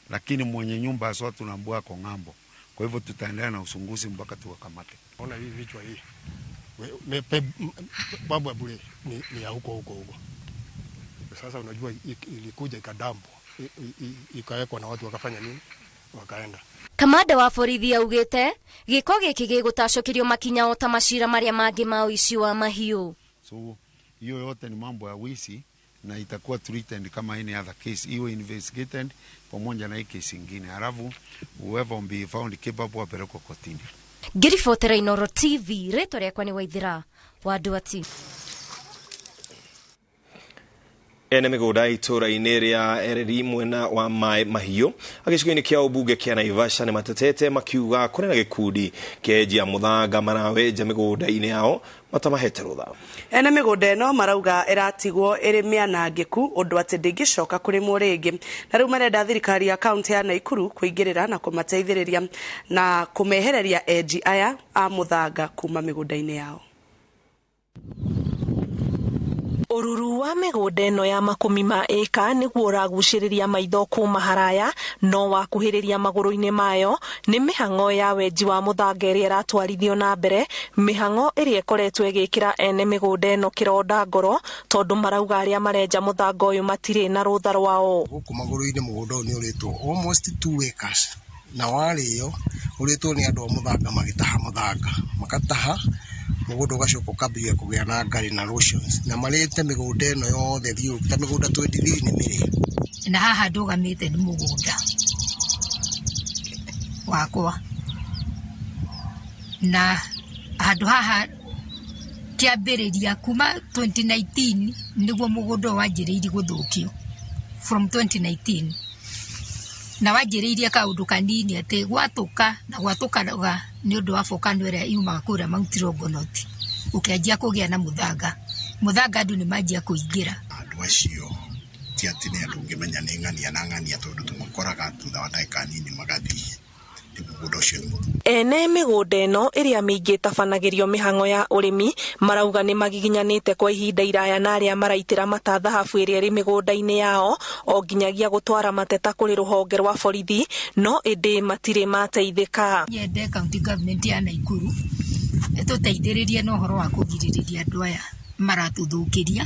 lakini mwenye nyumba aswa tunambua kwa ng'ambo. Kwa hivyo tutaendelea na uchunguzi mpaka tuwakamate. Ona hii vichwa hii. Babu abule ni ya huko huko huko. Sasa unajua ilikuja ikadambo, ikawekwa na watu wakafanya nini? Wakaenda. Kamanda wa borithi augite gĩko gĩkĩ gĩgũtacũkĩrio makinya o ta macira marĩa mangĩ ma ũici wa mahiũ. So hiyo yote ni mambo ya wizi na itakuwa treated kama any other case, iwe investigated pamoja na hii case ingine, halafu whoever will be found capable apelekwe kotini. Ngĩribotera Inooro TV, rĩtwa rĩakwa nĩ Waithera wa Nduati. Ene mĩgũnda itũũra-inĩ rĩa Ereri mwena wa Maĩ Mahiũ gĩcigo-inĩ kĩa ũmbunge kĩa Naivasha nĩ matetete makiuga kũrĩ na gĩkundi kĩa enji a mũthanga marawenja mĩgũnda-inĩ yao matamahete rũtha. Ene mĩgũnda ĩno marauga ĩratigwo ĩrĩ mĩanangĩku ũndũ atĩ ndĩngĩcoka kũrĩmwo rĩngĩ, na rĩu marenda thirikari ya kaunti ya Naikuru kũingĩrĩra na kũmateithĩrĩria na kũmehereria enji aya a mũthanga kuma mĩgũnda-inĩ yao. Ũruru wa mĩgũnda ĩno ya makũmi ma ĩka nĩguo ũragucĩrĩria maitho kuma haraya no wakuhĩrĩria magũrũ-inĩ mayo nĩ mĩhang'o ya wenji wa mũthanga ĩrĩa ĩratwarithio na mbere, mĩhang'o ĩrĩa ĩkoretwo ĩgĩkĩra ene mĩgũnda ĩno kĩronda ngoro tondũ marauga arĩa marenja mũthanga ũyũ matirĩ na rũtha rwao. Gũkũ magũrũ-inĩ mũgũnda ũyũ nĩ ũrĩtwo almost 2 acres na warĩo ũrĩtwo nĩ andũ a mũthanga magĩtaha mũthanga makataha mũgũnda ũgacoka ũkambia kũgĩa na ngari na lotions na marĩte mĩgũnda ĩno yothe thiũ ta mĩgũnda 23 nĩ mĩrĩo. Na haha ndũgamĩte nĩ mũgũnda wakwa na handũ haha kĩambĩrĩria kuma 2019 nĩguo mũgũnda wanjĩrĩirie gũthũkio from 2019 na wanjĩrĩirie kaũndũ kanini atĩ gwatũka na gwatũkaga nĩ ũndũ wa volcano ĩrĩa yumaga kũrĩa Mount Longonot ũkĩanjia kũgĩa na mũthanga mũthanga andũ nĩ manjia kũingĩra. Andũ acio ti atĩ nĩ andũ ũngĩmenya nĩ ng'ania na ng'ania tondũ tũmakoraga thutha wa ndagĩka nini magathiĩ. Mũgũnda ũcio nĩ mũthũku. Ene mĩgũnda ĩno ĩrĩa mĩingĩ ĩtabanagĩrio mĩhang'o ya ũrĩmi marauga nĩ magiginyanĩte kwa ihinda iraya na arĩa maraitĩra mata thahabu ĩrĩa ĩrĩ mĩgũnda-inĩ yao o nginyagia gũtwara mateta kũrĩ rũhonge rwa borithi, no ĩndĩ matirĩ mateithĩka. Nyende county government ya Naikuru ĩtũteithĩrĩrie na ũhoro wa kũgirĩrĩria andũ aya maratũthũkĩria,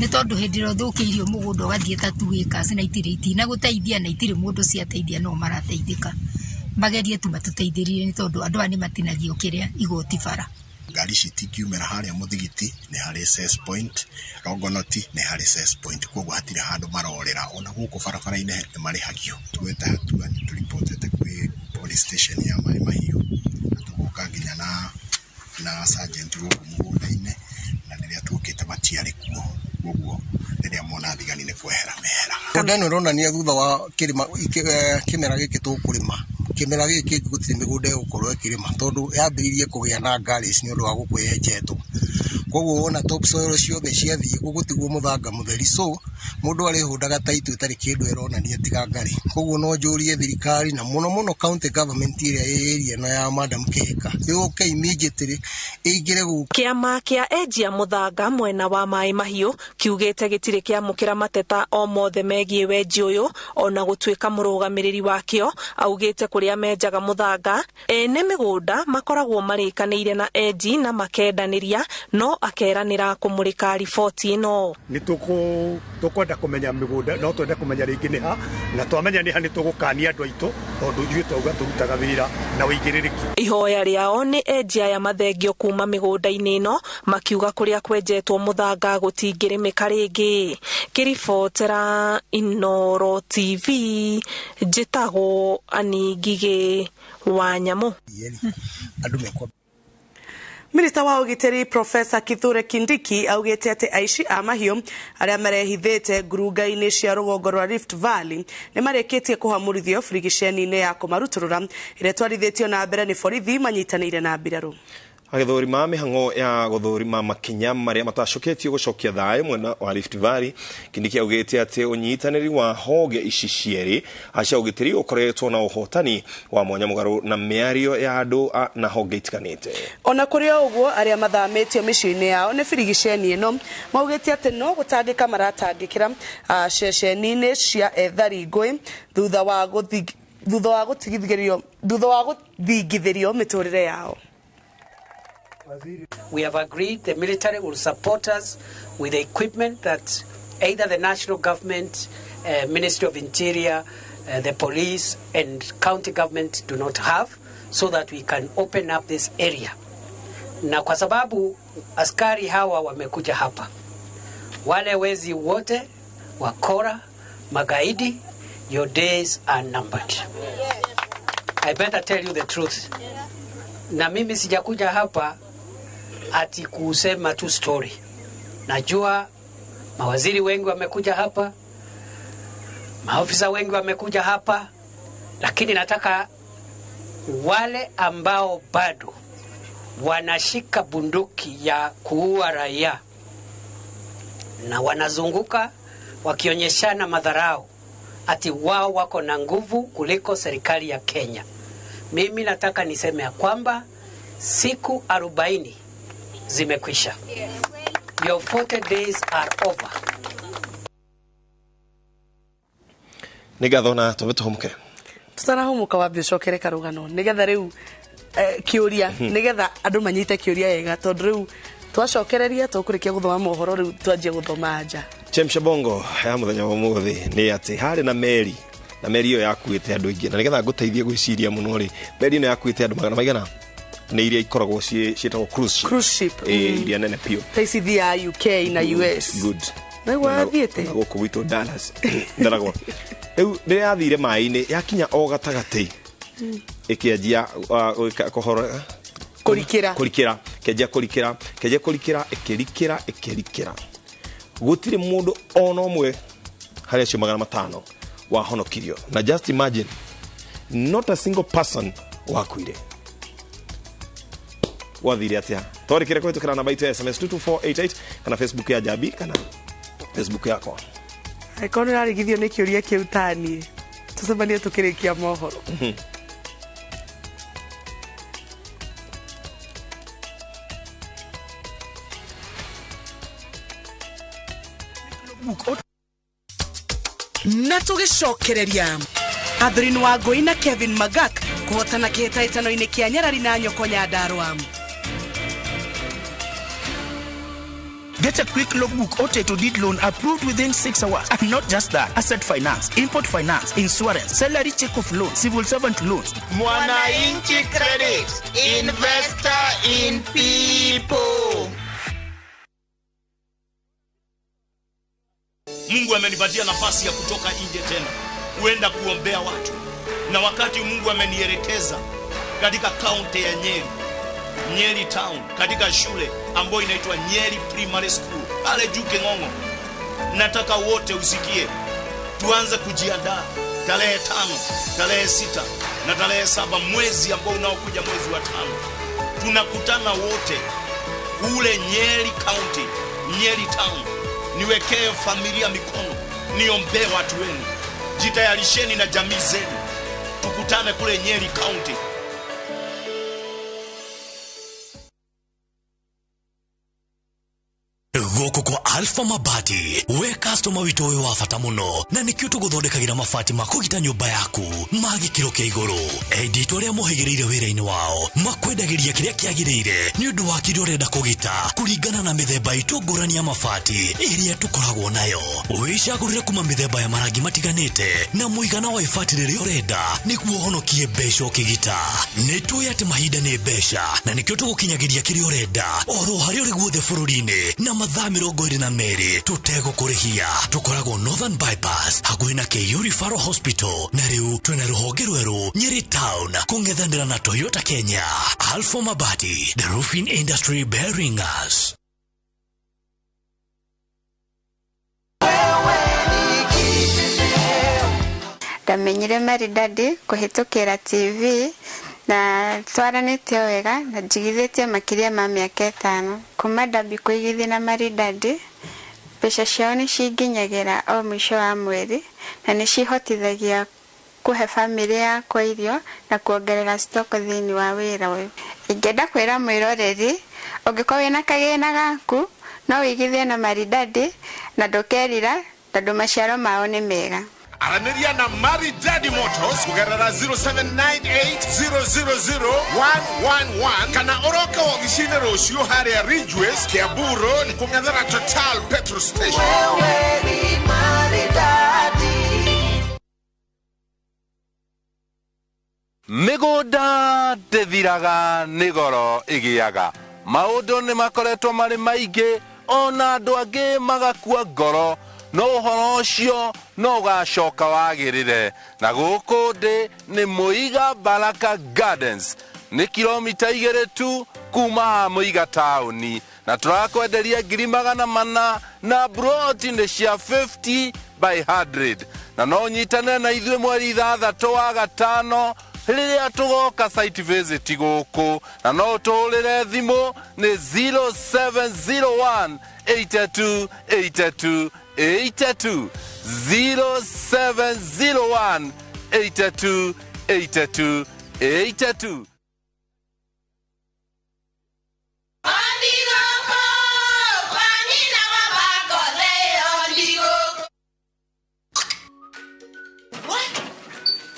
nĩ tondũ hĩndĩ ĩrĩa ũthũkĩirio mũgũnda ũgathiĩ ta 2 acres na itirĩ itinagũteithia na itirĩ mũndũ ciateithia no marateithĩka, magerie tu matũteithĩrĩrie, nĩ tondũ andũ aya nĩ matinagio kĩrĩa igoti bara. Ngari ici itingiumĩra harĩa mũthigiti nĩ harĩ access point, Longonot nĩ harĩ access point, koguo hatirĩ handũ marorĩra. Ona gũkũ barabara-inĩ nĩ marĩhagio. Tuoete hatua, nĩ tũribotete kwĩ police station ya Maĩ Mahiũ na tũgoka nginya na sergeant gũkũ mũgũnda-inĩ, na rĩrĩa tuokĩte matiarĩ kuo, koguo rĩrĩa mona thigari nĩ kwehera mehera. Mĩgũnda ĩno ĩronania thutha wa kĩrĩma kĩmera gĩkĩ tũkũrĩma, kĩmera gĩkĩ kĩngĩ gũtirĩ mĩgũnda ĩgũkorwo ĩkĩrĩma, tondũ yambĩrĩirie kũgĩa na gullies nĩ ũndũ wa gũkũ yenjetwo. Koguo wona top soil ciothe ciathiĩ, gũgũtigwo mũthanga mũtheri, so mũndũ arĩhũndaga ta itu ĩtarĩ kĩndũ ĩronania tiga ngarĩ. Koguo no njũrie thirikari na mũno mũno county government ĩrĩa ĩ area ĩno ya Madam Kihika yũke immediately ĩingĩre gũkũ. Kĩama kĩa enjia mũthanga mwena wa Maĩ Mahiũ kiugĩte gĩtirĩ kĩamũkĩra mateta o mothe megiĩ wenji ũyũ, ona gũtuĩka mũrũgamĩrĩri wakĩo augĩte kũrĩa menjaga mũthanga ene mĩgũnda makoragwo marĩkanĩire na enji na makendanĩria, no akeranĩra kũmũrĩka riboti ĩno. Nĩ tũkwenda kũmenya mĩgũnda, no twende kũmenya rĩngĩ nĩ ha, na twamenya nĩ ha nĩ tũgũkania andũ aitũ, tondũ ithuĩ twauga tũrutaga wĩra na wĩigĩrĩrĩki. Ihoya rĩao nĩ enji aya mathengio kuma mĩgũnda-inĩ ĩno, makiuga kũrĩa kwenjetwo mũthanga gũtingĩrĩmĩka rĩngĩ. Ngĩribotera Inooro TV, njĩtagwo Ani Ngigĩ wa Nyamũ. Andũ mekwa. Minista wa ũgitĩri Profesa Kithure Kindiki augĩte atĩ aici a mahiũ arĩa marehithĩte ngurunga-inĩ cia rũgongo rwa Rift Valley nĩ marĩkĩtie kũhamũrithio birigiceni-inĩ ya kũmarutũrũra ĩrĩa ĩtwarithĩtio na mbere nĩ borithi manyitanĩire na mbirarũ. Agĩthũrima mĩhang'o ya gũthũrima makinya marĩa matacũkĩtio gũcokia thayũ mwena wa Rift Valley, Kindiki augĩte atĩ ũnyitanĩri wa honge ici cierĩ cia ũgitĩri ũkoretwo na ũhotani wa mwanya mũgarũ na mĩario ya andũ na honge itiganĩte. Ona kũrĩ o ũguo, arĩa mathamĩtio mĩciĩ-inĩ yao nĩ birigiceni ĩno maugĩte atĩ no gũtangĩka maratangĩkĩra ceceni-inĩ cia ethari ngũĩ thutha wa gũthingithĩrio mĩtũrĩre yao. We have agreed the military will support us with the equipment that either the national government, Ministry of Interior, the police and county government do not have, so that we can open up this area. Na kwa sababu askari hawa wamekuja hapa, wale wezi wote, wakora, magaidi, your days are numbered. I better tell you the truth. Na mimi sijakuja hapa ati kusema tu story. Najua mawaziri wengi wamekuja hapa, maofisa wengi wamekuja hapa, lakini nataka wale ambao bado wanashika bunduki ya kuua raia na wanazunguka wakionyeshana madharau ati wao wako na nguvu kuliko serikali ya Kenya. Mimi nataka niseme ya kwamba siku 40 zimekwisha. Your 40 days are over. Nĩ ngatho na twambe tũhũmũke. Tũtanahũmũka, wambe ũcokere karũgano nĩgetha rĩu kĩũria, nĩgetha andũ manyite kĩũria wega, tondũ rĩu twacokereria tũkũrĩkia gũthoma mohoro, rĩu twanjie gũthoma nja. Chemsha bongo ya mũthenya wa ũmũthĩ nĩ atĩ harĩ na meri, na meri ĩyo yakuĩte andũ aingĩ, na nĩgetha ngũteithie gwĩciria mũno rĩ, meri ĩno yakuĩte andũ magana maigana? Nĩ iria ikoragwo ciĩtagwo cruise ship. Cruise ship. Iria nene biũ. Ta ici thiaga UK na US. Good. Naigua yathiĩte. Na gũkũ gwitũ Dallas ndaragwo. Rĩu rĩrĩa yathire maĩ-inĩ, yakinya o gatagatĩ, ĩkĩanjia kũhora. Kũrikĩra. Kũrikĩra, kĩanjia kũrikĩra, kĩanjia kũrikĩra, ĩkĩrikĩra, ĩkĩrikĩra, gũtirĩ mũndũ ona ũmwe harĩ acio 500 wahonokirio. Na just imagine, not a single person wakuire. Wathire atĩa? Twarĩkĩre kũhĩtũkĩra namba itũ ya SMS 22488 kana Facebook ya Jabi kana Facebook yakwa. Angĩkorwo nĩ ũrarigithio nĩ kĩũria kĩu taniĩ, tũcemanie tũkĩrĩkia mohoro. Na tũgĩcokereria Catherine Wangũi na Kevin Magak kũhotana kĩhĩtahĩtano-inĩ kĩa Nyarari na Nyoko Nyandarua. Get a quick logbook or title deed loan approved within 6 hours. And not just that, asset finance, import finance, insurance, salary check off loan, civil servant loans. Mwananchi Credit, investor in people. Mungu amenipatia nafasi ya kutoka nje tena kuenda kuombea watu, na wakati Mungu amenielekeza katika kaunti ya Nyeri, Nyeri Town, katika shule ambayo inaitwa Nyeri Primary School pale juu King'ong'o. Nataka wote usikie, tuanze kujiandaa tarehe 5, tarehe 6 na tarehe 7 mwezi ambao unaokuja, mwezi wa 5, tunakutana wote kule Nyeri County, Nyeri Town. Niwekee familia mikono, niombee watu wenu, jitayarisheni na jamii zenu, tukutane kule Nyeri County. Gũkũ kwa Alpha Mabati, we customer witũ wĩ wa bata mũno, na nĩkĩo tũgũthondekagĩra mabati ma kũgita nyũmba yaku ma gĩkĩro kĩa igũrũ. Endi itũ arĩa mohĩgĩrĩire wĩra-inĩ wao makwendagĩria kĩrĩa kĩagĩrĩire nĩ ũndũ wa kĩrĩa ũrenda kũgita kũringana na mĩthemba itũ ngũrani ya mabati ĩrĩa tũkoragwo nayo. Wĩcagũrĩre kuma mĩthemba ya marangi matiganĩte na mũigana wa ibati rĩrĩa ũrenda nĩguo ũhonokie mbeca ũkĩgita. Nĩ tũĩ atĩ mahinda nĩ mbeca, na nĩkĩo tũgũkinyagĩria kĩrĩa ũrenda oro harĩa ũrĩ guothe bũrũri-inĩ na mathaa 22 tũtegũkũrĩhia. Tũkoragwo Northern Bypass hakuhĩ na KU Referral Hospital, na rĩu twĩna rũhonge rwerũ Nyeri Town kũng'ethanĩra na Toyota Kenya. Alpha Mabati, the roofing industry bearing us. Ndamenyire Maridadi kũhĩtũkĩra TV na twaranĩtie wega na njigithĩtie makĩria ma mĩaka 5. Kuma ndambi kũigithia na Maridadi, mbeca ciao nĩ cinginyagĩra o mũico wa mweri na nĩ cihotithagia kũhe bamĩrĩ yakwa irio na kuongerera stock thĩinĩ wa wĩra ũyũ. Ingĩenda kwĩra mwĩroreri, ũngĩkorwo wĩna kagĩna gaku no wĩigithie na Maridadi na ndũkerira tondũ maciaro mao nĩ mega. Aranĩria na Maridadi Motors kũgerera 0798000111 kana ũroke wobici-inĩ rũciũ harĩa Ridgeways, Kiambu Road, kũng'ethera Total petrol station. Wewe ni Maridadi. Mĩgũnda ndĩthiraga nĩ goro ĩgĩaga. Maũndũ nĩ makoretwo marĩ maingĩ ona andũ angĩ magakua ngoro, no ũhoro ũcio no ũgacoka wagĩrĩre. Na gũkũ ndĩ nĩ Mũiga Baraka Gardens, nĩ kilomita 2 tu kuma haha Mũiga taũni, na tũrakwenderia 400,000 na broti nĩ cia 50 by 100, na no ũnyitane na ithuĩ mweri 6 wa 5 rĩrĩa tũgoka site visit gũkũ, na no ũtũhũrĩre thimũ nĩ 0701 82 82 82 0701 82 82 82.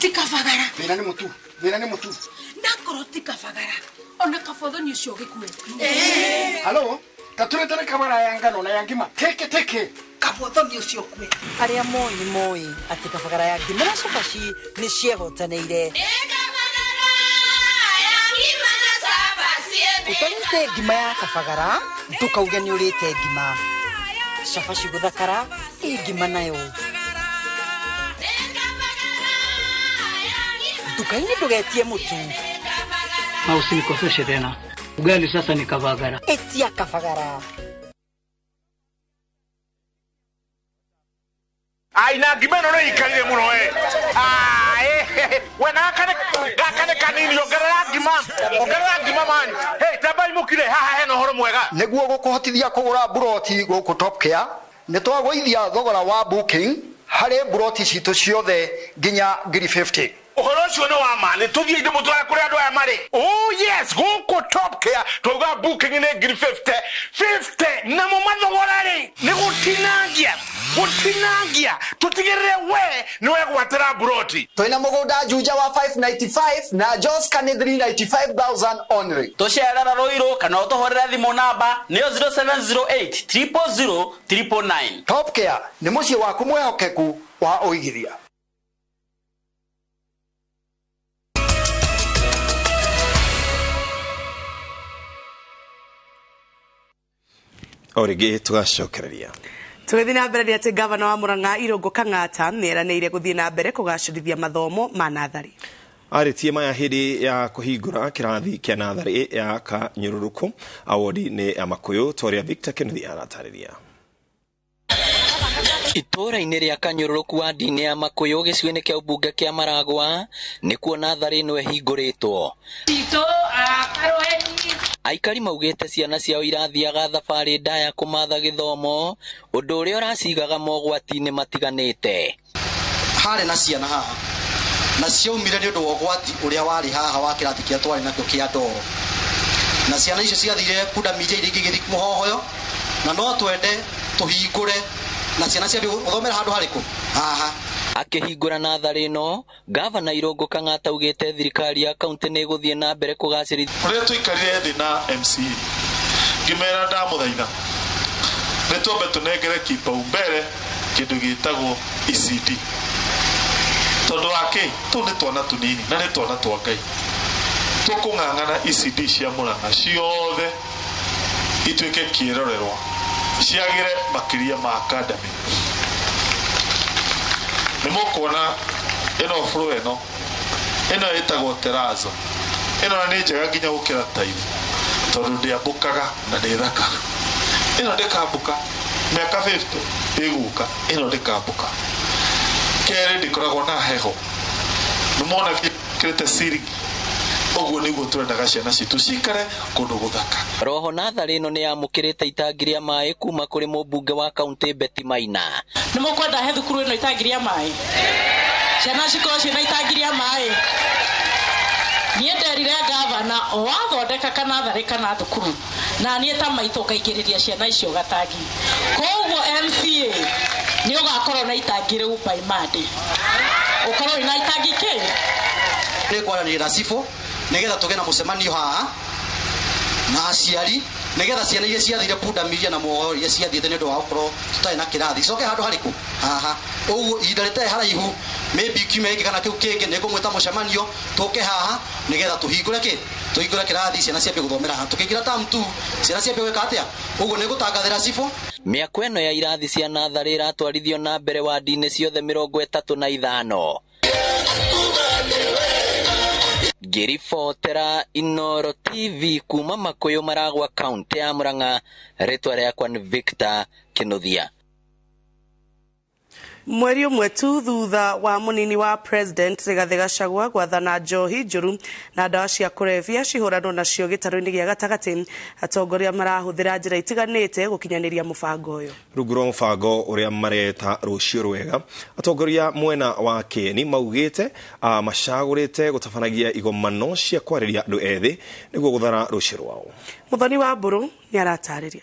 Tikabagara. Thĩna nĩ mũtu, thĩna nĩ mũtu. Nakorwo tikabagara ona kabothoni ũcio ũgĩkue. Halo, taturetere kabara ya ngano na ya ngima teke teke. Kabothoni ũcio ũkue. Arĩa moĩ nĩ moĩ atĩ kabagara ya ngima na cabaci nĩ ciehotanĩire. Ũtarĩte ngima ya kabagara ndũkauge nĩ ũrĩte ngima. Cabaci gũthakara ĩ ngima nayo. Nduka-inĩ ndũgetie mũtu. Na usinikoseshe tena. Ugali sasa ni kabagara. Etia kabagara. Ai na ngima ĩno nĩ ikarire mũno we. Ai we gaka nĩ kanini, ongerera ngima. Ongerera ngima man. Hey, tambai mũkire haha hena ũhoro mwega. Nĩguo gũkũhotithia kũgũra buroti gũkũ Top Care, nĩ twagũithia thogora wa booking harĩ buroti citũ ciothe nginya 50,000. Ũhoro ũcio nĩ wa ma, nĩ tũthiĩ ndĩmũtware kũrĩa andũ aya marĩ. Oh yes, gũkũ Top Care twauga booking nĩ ngiri 50 50, namo mathogora rĩ nĩ gũtinangia gũtinangia, tũtigĩrĩre we nĩ wegwatĩra mburoti. Twina mugunda Juja wa 595 na Joska ni 395,000 only. Tũcerera Rũirũ kana ũtũhũrĩre thimũ namba nĩyo 0708 000 999. Top Care nĩ mũciĩ waku mwĩhokeku wa ũigithia. O rĩngĩ tũgacokereria. Tũgĩthiĩ na mbere nĩ atĩ gavana wa Murang'a Irũngũ Kang'ata nĩeranĩire gũthiĩ na mbere kũgacĩrithia mathomo ma natharĩ. Arĩtie maya hĩndĩ ya kũhingũra kĩrathi kĩa natharĩ ya Kanyũrũrũkũ awodi-inĩ ya Makũyũ, ta ũrĩa Victor Kennedy aratarĩria. Itũũra-inĩ rĩa Kanyũrũrũku wadi-inĩ ya Makũyũ gĩcigo-inĩ kĩa ũmbunge kĩa Maragwa nĩkuo natharĩ ĩno ĩhingũrĩtwo. Aikari maugĩte ciana ciao irathiaga thabarĩ ndaya kũmatha gĩthomo, ũndũ ũrĩa ũracigaga mogwati-inĩ matiganĩte. Harĩ na ciana haha na ciaumire nĩ ũndũ wa ũgwati ũrĩa warĩ haha wa kĩrathi kĩrĩa twarĩ nakĩo kĩa ndoro, na ciana icio ciathire pundamilia iria ingĩ igĩthiĩ mũhohoyo, na no twende tũhingũre na ciana ciambie gũthomera handũ harĩkũ haha. Akĩhingũra natharĩ ĩno, gavana Irũngũ Kang'ata augĩte thirikari ya kaunti nĩ ĩgũthiĩ na mbere kũgacĩrithia. Rĩrĩa tũikarire thĩ na MCA ngĩmera ndamũthaitha nĩ twambe tũnengere kipaumbele kĩndũ gĩtagwo ECD, tondũ wa kĩ tũu nĩ twana tũnini na nĩ twana twa Ngai. Tũkũng'ang'ana ECD cia Murang'a ciothe ituĩke kĩrorerwa, ciagĩre makĩria ma academy. Nĩ mũkuona ĩno floor ĩno ĩno ĩtagwo terrazzo, ĩno nĩ njega nginya gũkĩra tile tondũ ndĩambũkaga na nĩ thaka. Ĩno ndĩkambũka mĩaka 50 ĩgũka, ĩno ndĩkambũka. Kerĩ ndĩkoragwo na heho, nĩ mona kĩrĩte ciringi. Ũguo nĩguo tũrendaga ciana citũ cikare kũndũ gũthaka. Roho natharĩ ĩno nĩ yamũkĩrĩte itangi rĩa maĩ kuma kũrĩ mũmbunge wa kaunti Betty Maina. Nĩ mũkwenda he thukuru ĩno itangi rĩa maĩ, ciana cikorwo ciĩna itangi rĩa maĩ. Niĩ nderire gavana o wathondeka kana tharĩ kana thukuru, na niĩ ta maitũ ngaingĩrĩria ciana icio gatangi. Koguo MCA nĩ ũgakorwo na itangi rĩu by Monday, ũkorwo wĩna itangi kĩ. Nĩ kwaranĩria na cibũ nĩgetha tũgĩe na mũcemanio haha na aciari, nĩgetha ciana iria ciathire pundamilia na muoyo iria ciathiĩte nĩ ũndũ wa gũkorwo tũtarĩ na kĩrathi icoke handũ harĩkũ haha. Ũguo ihinda rĩtarĩ haraihu maybe kiumia gĩkĩ kana kĩu kĩngĩ nĩ ngũmwĩta mũcemanio tũke haha nĩgetha tũhingũre kĩ tũhingũre kĩrathi ciana ciambie gũthomera haha. Tũkĩingĩra term 2 ciana ciambie gwĩka atĩa? Ũguo nĩ ngũtangathĩra cibũ. Mĩako ĩno ya irathi cia natharĩ ĩratwarithio na mbere wadi-inĩ ciothe 35. Ngĩribotera Inooro TV kuma Makũyũ Maragwa kaunti ya Murang'a, rĩtwa rĩakwa nĩ Victor Kinuthia. Mweri ũmwe tu thutha wa mũnini wa president Rigathĩ Gachagua gwathana njohi njũru na ndawa cia kũrebia cihũranwo nacio gĩtarũ-inĩ gĩa gatagatĩ, atongoria marahũthĩra njĩra itiganĩte gũkinyanĩria mũbango ũyũ. Rungu rwa mũbango ũrĩa mareta rũciũ rwega, atongoria mwena wa Kĩeni maugĩte macagũrĩte gũtabanagia igomano cia kwarĩria andũ ethĩ nĩguo gũthara rũciũ rwao. Mũthoni wa Mbũrũ nĩaratarĩria.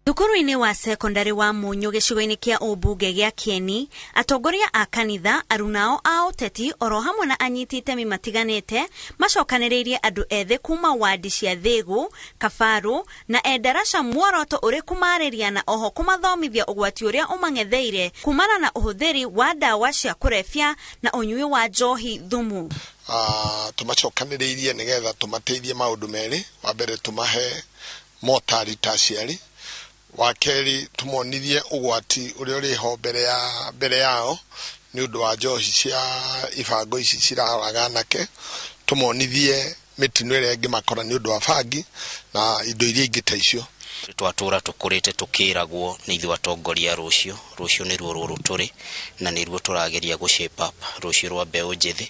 Thukuru-inĩ wa sekondari wa Mũnyũ gĩcigo-inĩ kĩa ũmbunge gĩa Kĩeni, atongoria a kanitha, arunao a ũteti oro hamwe na anyiti itemi matiganĩte macokanĩrĩirie andũ ethĩ kuma wadi cia Thĩgũ, Kabarũ na Endarasha, muoroto ũrĩ kũmarĩria na oho kũmathomithia ũgwati ũrĩa ũmang'etheire kumana na ũhũthĩri wa ndawa cia kũrebia na ũnyui wa njohi thumu. Tũmacokanĩrĩirie nĩgetha tũmateithie maũndũ merĩ. Wa mbere tũmahe motari ta aciari, wa kerĩ tũmonithie ũgwati ũrĩa ũrĩ ho mbere yao nĩ ũndũ wa njohi cia ibango ici ciraraga anake, tũmonithie mĩtino ĩrĩa ĩngĩmakora nĩ ũndũ wa bangi na indo iria ingĩ ta icio. Twatũra tũkũrĩte tũkĩragwo nĩ ithuĩ atongoria rũciũ, rũciũ nĩruo rũrũ tũrĩ na nĩruo tũrageria gũ shape up rũciũ rwa mbeũ njĩthĩ.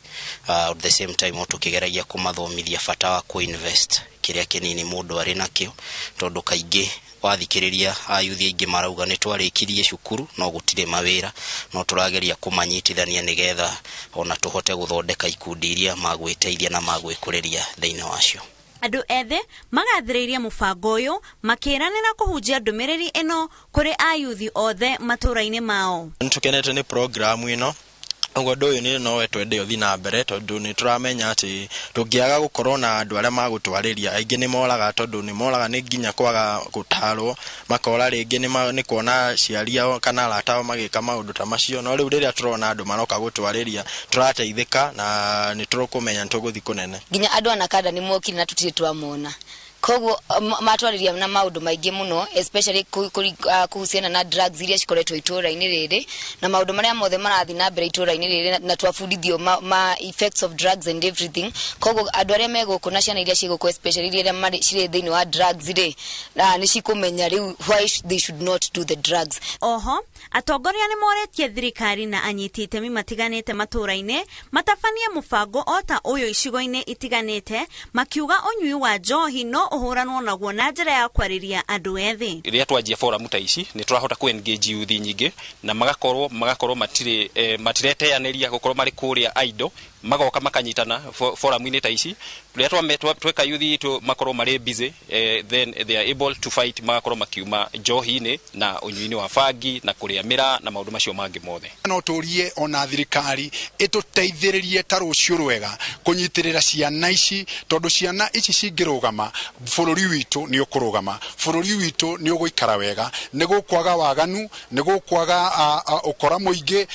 At the same time o tũkĩgeragia kũmathomithia bata wa kũ invest kĩrĩa kĩnini mũndũ arĩ nakĩo, tondũ kaingĩ Wathikĩrĩria ayuthi aingĩ marauga nĩ twarĩkirie cukuru no gũtirĩ mawĩra, no tũrageria kũmanyitithania nĩgetha ona tũhote gũthondeka ikundi iria magwĩteithia na magwĩkũrĩria thĩinĩ wacio. Andũ ethĩ magathĩrĩirie mũbango ũyũ makĩranĩra kũhunjia ndũmĩrĩri ĩno kũrĩ ayuthi othe matũũra-inĩ mao. Nĩtũkenete nĩ programu ĩno. Ũguo ũndũ ũyũ nĩ no twende ũthiĩ na mbere tondũ nĩ tũramenya atĩ tũngĩaga gũkorwo na andũ arĩa magũtwarĩria aingĩ nĩ moraga, tondũ nĩ moraga nĩ nginya kwaga gũtarwo, makora rĩngĩ nĩ kuona aciari ao kana arata ao magĩka maũndũ ta macio. No rĩu rĩrĩa tũrona andũ maroka gũtwarĩria tũrateithĩka na nĩ tũkũmenya nĩ tũgũthiĩ kũnene. Nginya andũ a Nakanda nĩ mokire na tũtirĩ twamona, koguo matwarĩria na maũndũ maingĩ mũno, especially kuhusiana na drugs iria cikoretwo itũũra-inĩ rĩrĩ na maũndũ marĩa mothe marathiĩ na mbere itũũra-inĩ rĩrĩ, na twabundithio ma effects of drugs and everything. Koguo andũ arĩa me gũkũ na ciana iria ciĩ gũkũ, especially iria cirĩ thĩinĩ wa drugs rĩ, na nĩ cikũmenya rĩu why they should not do the drugs. Oho atongoria nĩ moretie thirikari na anyiti itemi matiganĩte matũũra-inĩ matabanie mũbango o ta ũyũ icigo-inĩ itiganĩte, makiuga ũnyui wa njohi no ũhũranwo naguo na njĩra ya kwarĩria andũ ethĩ. Rĩrĩa twanjia forum ta ici nĩ tũrahota kũ engage youth nyingĩ na magakorwo matirĩ matireteanĩria gũkorwo marĩ kũrĩa idle, magoka makanyitana forum-inĩ ta ici. Rĩrĩa tweka youth itũ makorwo marĩ busy, then they are able to fight, magakorwo makiuma njohi-inĩ na ũnyui-inĩ wa bangi na kũrĩa mĩraa na maũndũ macio mangĩ mothe. No tũrie ona thirikari ĩtũteithĩrĩrie ta rũciũ rwega kũnyitĩrĩra ciana ici, tondũ ciana ici cingĩrũgama bũrũri witũ nĩ ũkũrũgama, bũrũri witũ nĩ ũgũikara wega, nĩ gũkwaga waganu, nĩ gũkwaga ũkora mũingĩ.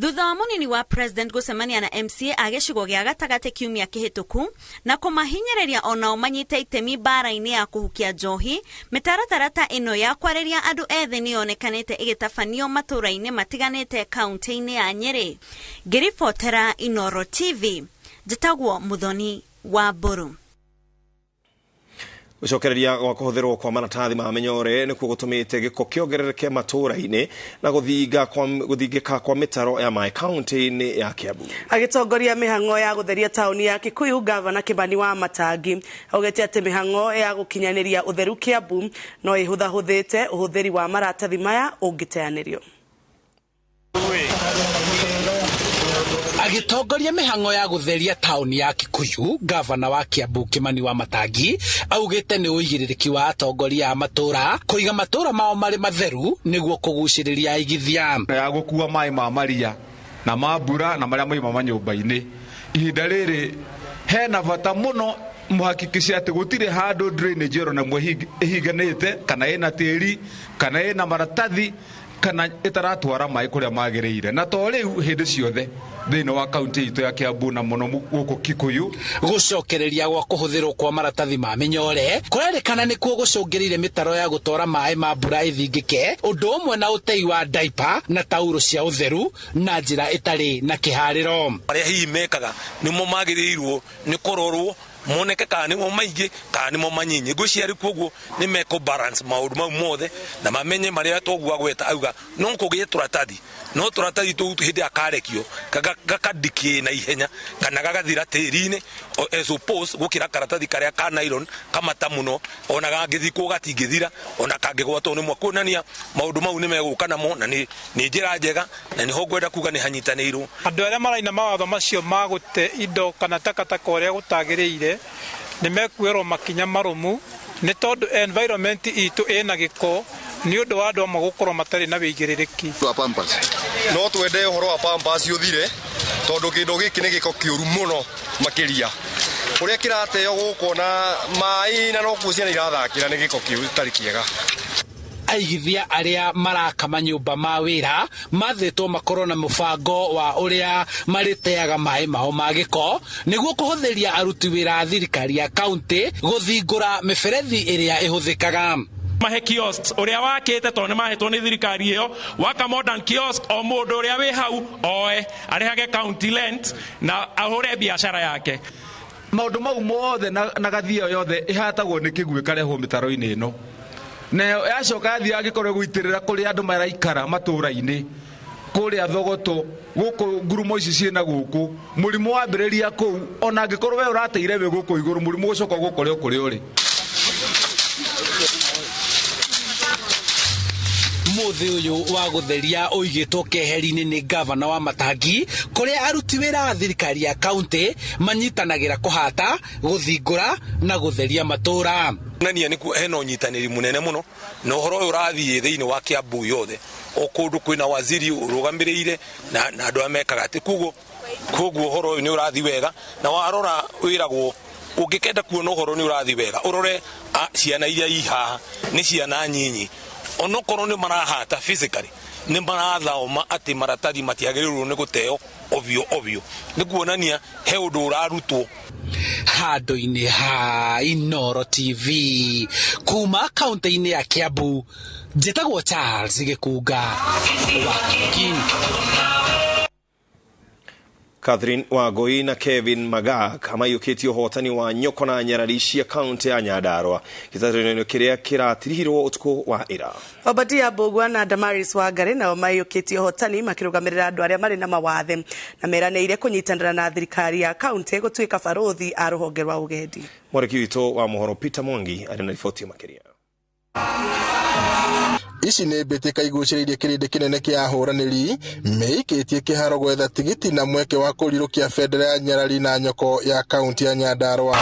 Thutha wa munini wa president gũcemania na MCA a gĩcigo gĩa gatagatĩ kiumia kĩhĩtũku na kũmahinyĩrĩria onao manyite itemi mbara-inĩ ya kũhukia njohi, mĩtaratara ta ĩno ya kwarĩria andũ ethĩ nĩyonekanĩte ĩgĩtabanio matũũra-inĩ matiganĩte kaunti-inĩ ya Nyĩrĩ. Ngĩribotera Inooro TV, njĩtagwo Muthoni wa Mbũrũ. Gũcokereria gwa kũhũthĩrwo kwa maratathi ma mĩnyore nĩkuo gũtũmĩte gĩko kĩongerereke matũũra-inĩ na gũthingĩka kwa mĩtaro ya maĩ kaunti-inĩ ya Kiambu. Agĩtongoria mĩhang'o ya gũtheria taũni ya Kikuyu, Gavana Kĩmani wa Matangi augĩte atĩ mĩhang'o ya gũkinyanĩria ũtheru Kiambu no ĩhũthahũthĩte ũhũthĩri wa maratathi maya ũngĩteanĩrio. Agĩtongoria mĩhang'o ya gũtheria taũni ya Kikuyu, gavana wa Kiambu Kĩmani wa Matangi augĩte nĩ ũigĩrĩrĩki wa atongoria a matũũra kũiga matũũra mao marĩ matheru nĩguo kũgucĩrĩria aigithia. Ya gũkua maĩ ma maria na ma mbura na marĩa moima manyũmba-inĩ, ihinda rĩrĩ hena bata mũno mũhakikice atĩ gũtirĩ handũ drainage ĩyo namwe ĩhinganĩte kana ĩna tĩri kana ĩna maratathi kana ĩtaratwara maĩ kũrĩa magĩrĩire, na to rĩu hĩndĩ ciothe thĩinĩ wa kaunti itũ ya Kiambu na mũno gũkũ Kikuyu. Gũcokereria gwa kũhũthĩrwo kwa maratathi ma mĩnyore kũrerĩkana nĩkuo gũcũngĩrĩire mĩtaro ya gũtwara maĩ ma mbura ĩthingĩke, ũndũ ũmwe na ũtei wa diaper na tauro cia ũtheru na njĩra ĩtarĩ na kĩharĩro. Arĩa hihi mekaga nĩmo magĩrĩirwo nĩ kũrorwo moneke kana nĩmo maingĩ kana nĩmo manyinyi. Ngwĩciria rĩu koguo nĩ mekũ balance maũndũ mau mothe na mamenye marĩa toguo agweta auga no kũgĩe tũratathi, no tũratathi tũu hĩndĩ ya karekio gakadikĩ na ihenya kana gagathira tĩri-inĩ as opposed gũkĩra karatathi karĩa ka nylon kamata mũno, ona gangĩthikwo gatingĩthira ona kangĩgwatwo nĩ mwaki. Kuonania maũndũ mau nĩ megũka namo na nĩ njĩra njega, na nĩho ngwenda kuga nĩ hanyitanĩirwo. Andũ arĩa maraina mawatho macio ma gũte indo kana takataka ũrĩa gũtagĩrĩire nĩ mekuoerwo makinya marũmu, nĩ tondũ environment itũ ĩna gĩko nĩ ũndũ wa andũ amwe gũkorwo matarĩ na wĩigĩrĩrĩki. No twende ũhoro wa Pampers ũthire tondũ kĩndũ gĩkĩ nĩ gĩko kĩũru mũno makĩria ũrĩa kĩrateo gũkũ na maĩ na no kuo ciana irathakĩra nĩ gĩko kĩu gĩtarĩ kĩega. Aigithia arĩa maraka manyũmba ma wĩra mathĩtwo makorwo na mũbango wa ũrĩa marĩteaga maĩ mao ma gĩko nĩguo kũhũthĩria aruti wĩra a thirikari ya kaunti gũthingũra mĩberethi ĩrĩa ĩhũthĩkaga. Mahe kiosks ũrĩa wakĩte tondũ nĩ mahetwo nĩ thirikari ĩyo, waka modern kiosk, o mũndũ ũrĩa wĩ hau oe arĩhage county rent na ahũre biacara yake. Maũndũ mau mothe na gathia yothe ĩhatagwo nĩ kĩguĩ karehwo mĩtaro-inĩ ĩno, nayo yacoka yathiĩ angĩkorwo ĩgũitĩrĩra kũrĩa andũ maraikara matũũra-inĩ kũrĩa Thogoto gũkũ ngurumo ici ciĩna gũkũ, mũrimũ wambĩrĩria kũu, ona angĩkorwo we ũrateire wĩ gũkũ igũrũ, mũrimũ ũgũcoka ũgũkore o kũrĩa ũrĩ. Muthi uyu wa gutheria uigitwo keheri-inĩ nĩ gavana wa Matangi kuria aruti wĩra a thirikari ya kaunti manyitanagira kuhata, guthingura na gutheria matura. Nania ni hena unyitanĩri munene muno na uhoro uyu urathie thiini wa Kiambu yothe o kundu kwina waziri urugamiriire na andu arĩa mekaga ati koguo uhoro uyu ni urathi wega na warora wiragwo ungikenda kuona uhoro ni urathi wega urore ciana iria i haha ni ciana nyinyi onokorwo ni marahata physically ni marathoma ati maratathi matiagĩrĩirwo nĩ gũteo ovyo ovyo nĩ kuonania he ũndũ ũrarutwo. Handũ-inĩ ha Inooro TV kuma kaunti-inĩ ya Kiambu, njĩtagwo Charles Gĩkunga wa Kini. Catherine Wangui na Kevin Magak maiyũkĩtie ũhotani wa nyoko na nyarari cia kaunti ya Nyandarua gĩtathano kĩrĩa kĩratirihirwo ũtukũ wa ira. Obadia Mbugua na Damaris Wangari nao maiyũkĩtie ũhotani makĩrũgamĩrĩra andũ arĩa marĩ na mawathe na meranĩire kũnyitanĩra na thirikari ya kaunti gũtuĩka barũthi a rũhonge rwa ũgendi. Mwandĩki witũ wa mohoro Peter Mwangi arĩ na riboti makĩria. Ici nĩ mbĩtĩka igucĩrĩirie kĩrĩndĩ kĩnene kĩa ahũranĩri meikĩtie kĩharo gwetha tigiti na mweke wa kũrirũkia bendera ya nyarari na nyoko ya kaunti ya Nyandarua.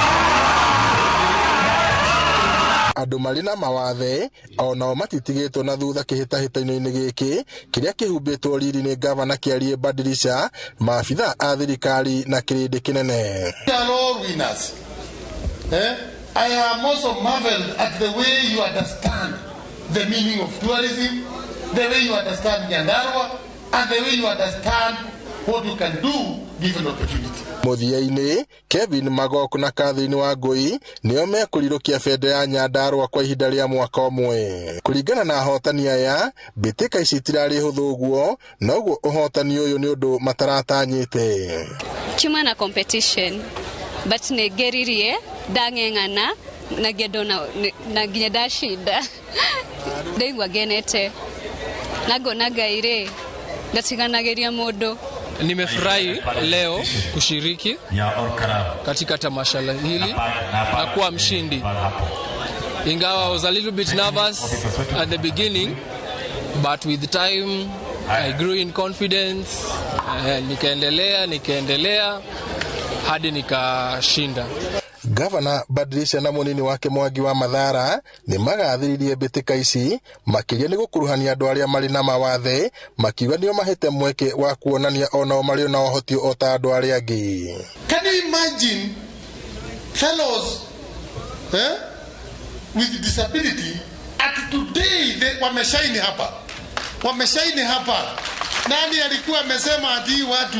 Andũ marĩ na mawathe onao matitigĩtwo na thutha kĩhĩtahĩtano-inĩ gĩkĩ kĩrĩa kĩhumbĩtwo riri nĩ gavana Kĩarie Badilisha, maabitha a thirikari na kĩrĩndĩ kĩnene. We are all winners. I am also marveled at the way you understand the meaning of tourism, the way you understand Nyandarua, and the way you understand what you can do given opportunity. Mũthia-inĩ, Kevin Magok na Catherine Wangui nĩo mekũrirũkia bendera ya Nyandarua kwa ihinda rĩa mwaka ũmwe. Kũringana na ahotani aya, mbĩtĩka ici itirarĩ hũthũ ũguo, noguo ũhotani ũyũ nĩ ũndũ mataratanyĩte. Kiuma na competition, but nĩ ngeririe ndang'eng'ana na ngĩendwo na nginya ndacinda ndaigua ngenete na ngona Ngai rĩ ndatiganagĩria mũndũ. Nimefurahi leo kushiriki katika tamasha hili na kuwa mshindi. Ingawa I was a little bit nervous at the beginning, but with time I grew in confidence. Nikaendelea hadi nikashinda. Gavana Badilisha na munini wake Mwangi wa Mathara nĩ magathĩrĩirie mbĩtĩka ici makĩria nĩ gũkuruhania andũ arĩa marĩ na mawathe makiuga nĩo mahete mweke wa kuonania onao marĩ na ũhoti o ta andũ arĩa angĩ. Can you imagine fellows with disability at today they wameshaini hapa. Nani alikuwa amesema ati watu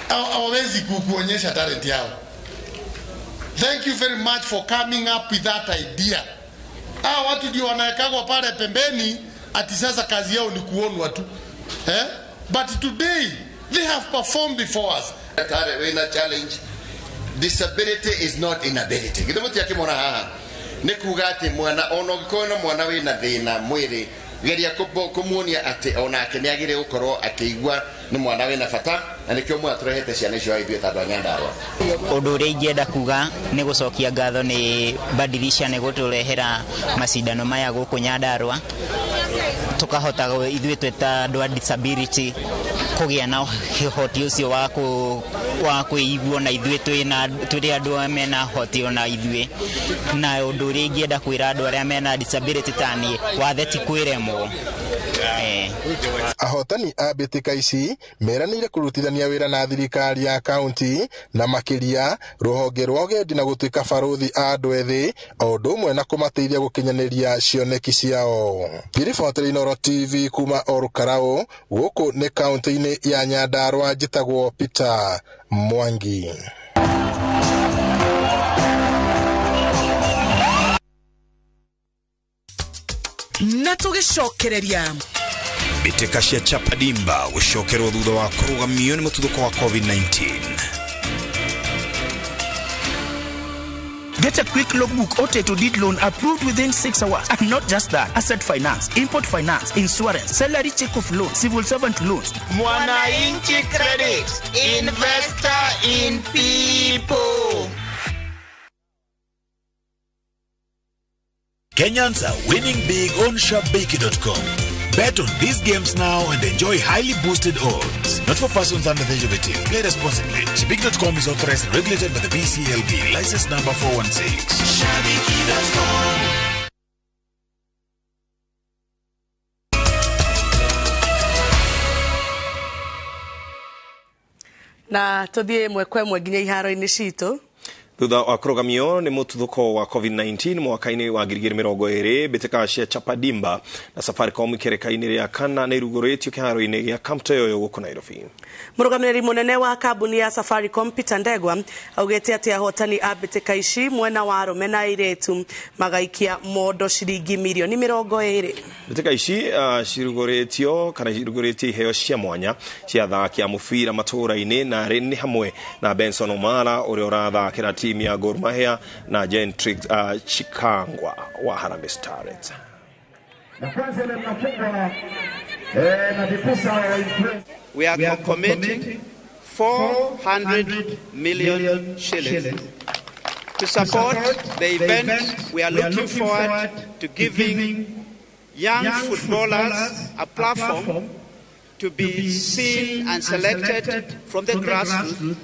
hawawezi kuonyesha talent yao? Thank you very much for coming up with that idea. Watu ndio wanawekagwa pale pembeni ati sasa kazi yao ni kuonwa tu. But today they have performed before us. Wina challenge. Disability is not inability. Githomo ti akimona haha. Ni kuga ati mwana ono gikorwo na mwana wina thina mwiri geria kumuonia ati onake ni agire gukorwo akiigua ni mwana wina bata na nikio mwana turehete ciana icio ithuĩ ta andũ a Nyandarua. Ũndũ ũrĩa ingĩenda kuga nĩ gũcokia ngatho nĩ Badilisha nĩ gũtũrehera macindano maya gũkũ Nyandarua tukahota ithuĩ twĩ ta andũ a disability kũgĩa na ũhoti ũcio wa kwĩigua na ithuĩ tũrĩ andũ mena ũhoti ona ithuĩ. Na ũndũ ũrĩa ingĩenda kwĩra andũ arĩa mena disability ta niĩ, wathe ti kwĩremwo. Ahotani a mbĩtĩka ici meranĩire kũrutithania wĩra na thirikari ya kaunti na makĩria rũhonge rwa ũgendi na gũtuĩka barũthi a andũ ethĩ o ũndũ ũmwe na kũmateithia gũkinyanĩria cioneki ciao. Ngĩribotera Inooro TV kuma Olkalau gũkũ nĩ kaunti-inĩ ya Nyandarua, njĩtagwo Peter Mwangi. Na tũgĩcokereria mbĩtĩka cia Chapadimba gũcokerwo thutha wa kũrũgamio nĩ mũtuthũko wa COVID-19. Get a quick logbook or title deed loan approved within 6 hours. And not just that, asset finance, import finance, insurance, salary check off loan, civil servant loans. Mwananchi Credit, investor in people. Kenyans are winning big on Shabiki.com. Bet on these games now and enjoy highly boosted odds. Not for persons under the age of 18. Play responsibly. Shabiki.com is authorized and regulated by the BCLB. License number 416. Shabiki.com. Na tuthie ĩmwe kwa ĩmwe nginya iharo-inĩ citũ. Thutha wa kũrũgamio nĩ mũtuthũko wa COVID-19 mwaka-inĩ wa 2020, mbĩtĩka cia Chapadimba na Safaricom ikereka-inĩ rĩa kana nĩ irugũrĩtio kĩharo-inĩ gĩa Camp Toyoyo gũkũ Nairobi. Mũrũgamĩrĩri mũnene wa kambuni ya Safaricom Peter Ndegwa augĩte atĩ ahotani a mbĩtĩka ici mwena wa arũme na airĩtu magaikia mondo ciringi mirioni 20. Mbĩtĩka ici cirugũrĩtio kana irugũrĩtie iheo cia mwanya cia athaki a mũbira matũũra-inĩ na arĩ nĩ hamwe na Benson Omara ũrĩa ũrathakĩra timu ya Gor Mahia na Gentrix Chikangwa wa Harambee Starlets. We are committing 400 million shillings to support the event. We are looking forward to giving young footballers a platform to be seen and selected from the grassroots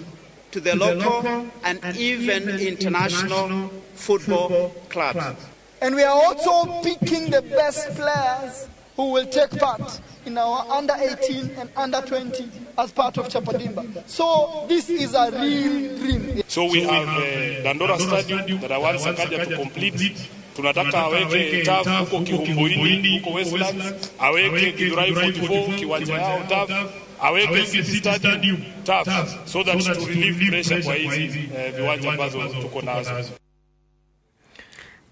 to the local and even international football clubs. And we are also picking the best players who will take part in our under 18 and under 20 as part of Chapadimba. So this is a real dream. So we have Dandora Stadium that I want Sakaja to complete. Tunataka aweke turf huko Kihumbuini, huko Westlands, aweke Githurai 44 kiwanja yao turf, aweke City Stadium turf, so that to relieve pressure kwa hizi viwanja ambazo tuko nazo.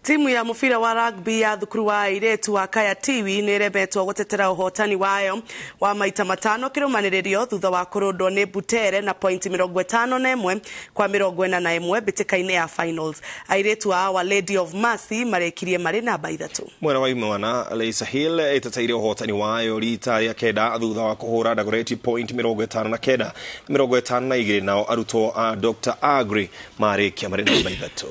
Timu ya mũbira wa rugby ya thukuru wa airĩtu wa Kaya Tiwi nĩ ĩremetwo gũtetera ũhotani wayo wa maita matano kĩrũmanĩrĩrio thutha wa kũrũndwo nĩ Butere na pointi 51 kwa 41 mbĩtĩka-inĩ ya finals. Airĩtu a Our Lady of Mercy marĩkirie marĩ namba 3. Mwena wa imwana Leisa Hill ĩteteire ũhotani wayo rita rĩa kenda thutha wa kũhũra Dagoretti point 59 52, nao arutwo a Dr. Agri marĩkia marĩ namba 3.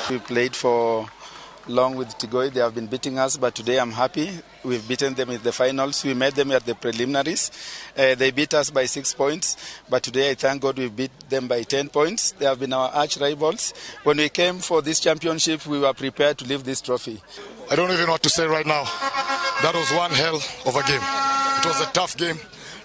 We played for long with Tigoi. They have been beating us, but today I'm happy. We've beaten them in the finals. We met them at the preliminaries. They beat us by 6 points, but today I thank God we beat them by 10 points. They have been our arch rivals. When we came for this championship, we were prepared to leave this trophy. I don't even know what to say right now. That was one hell of a game. It was a tough game.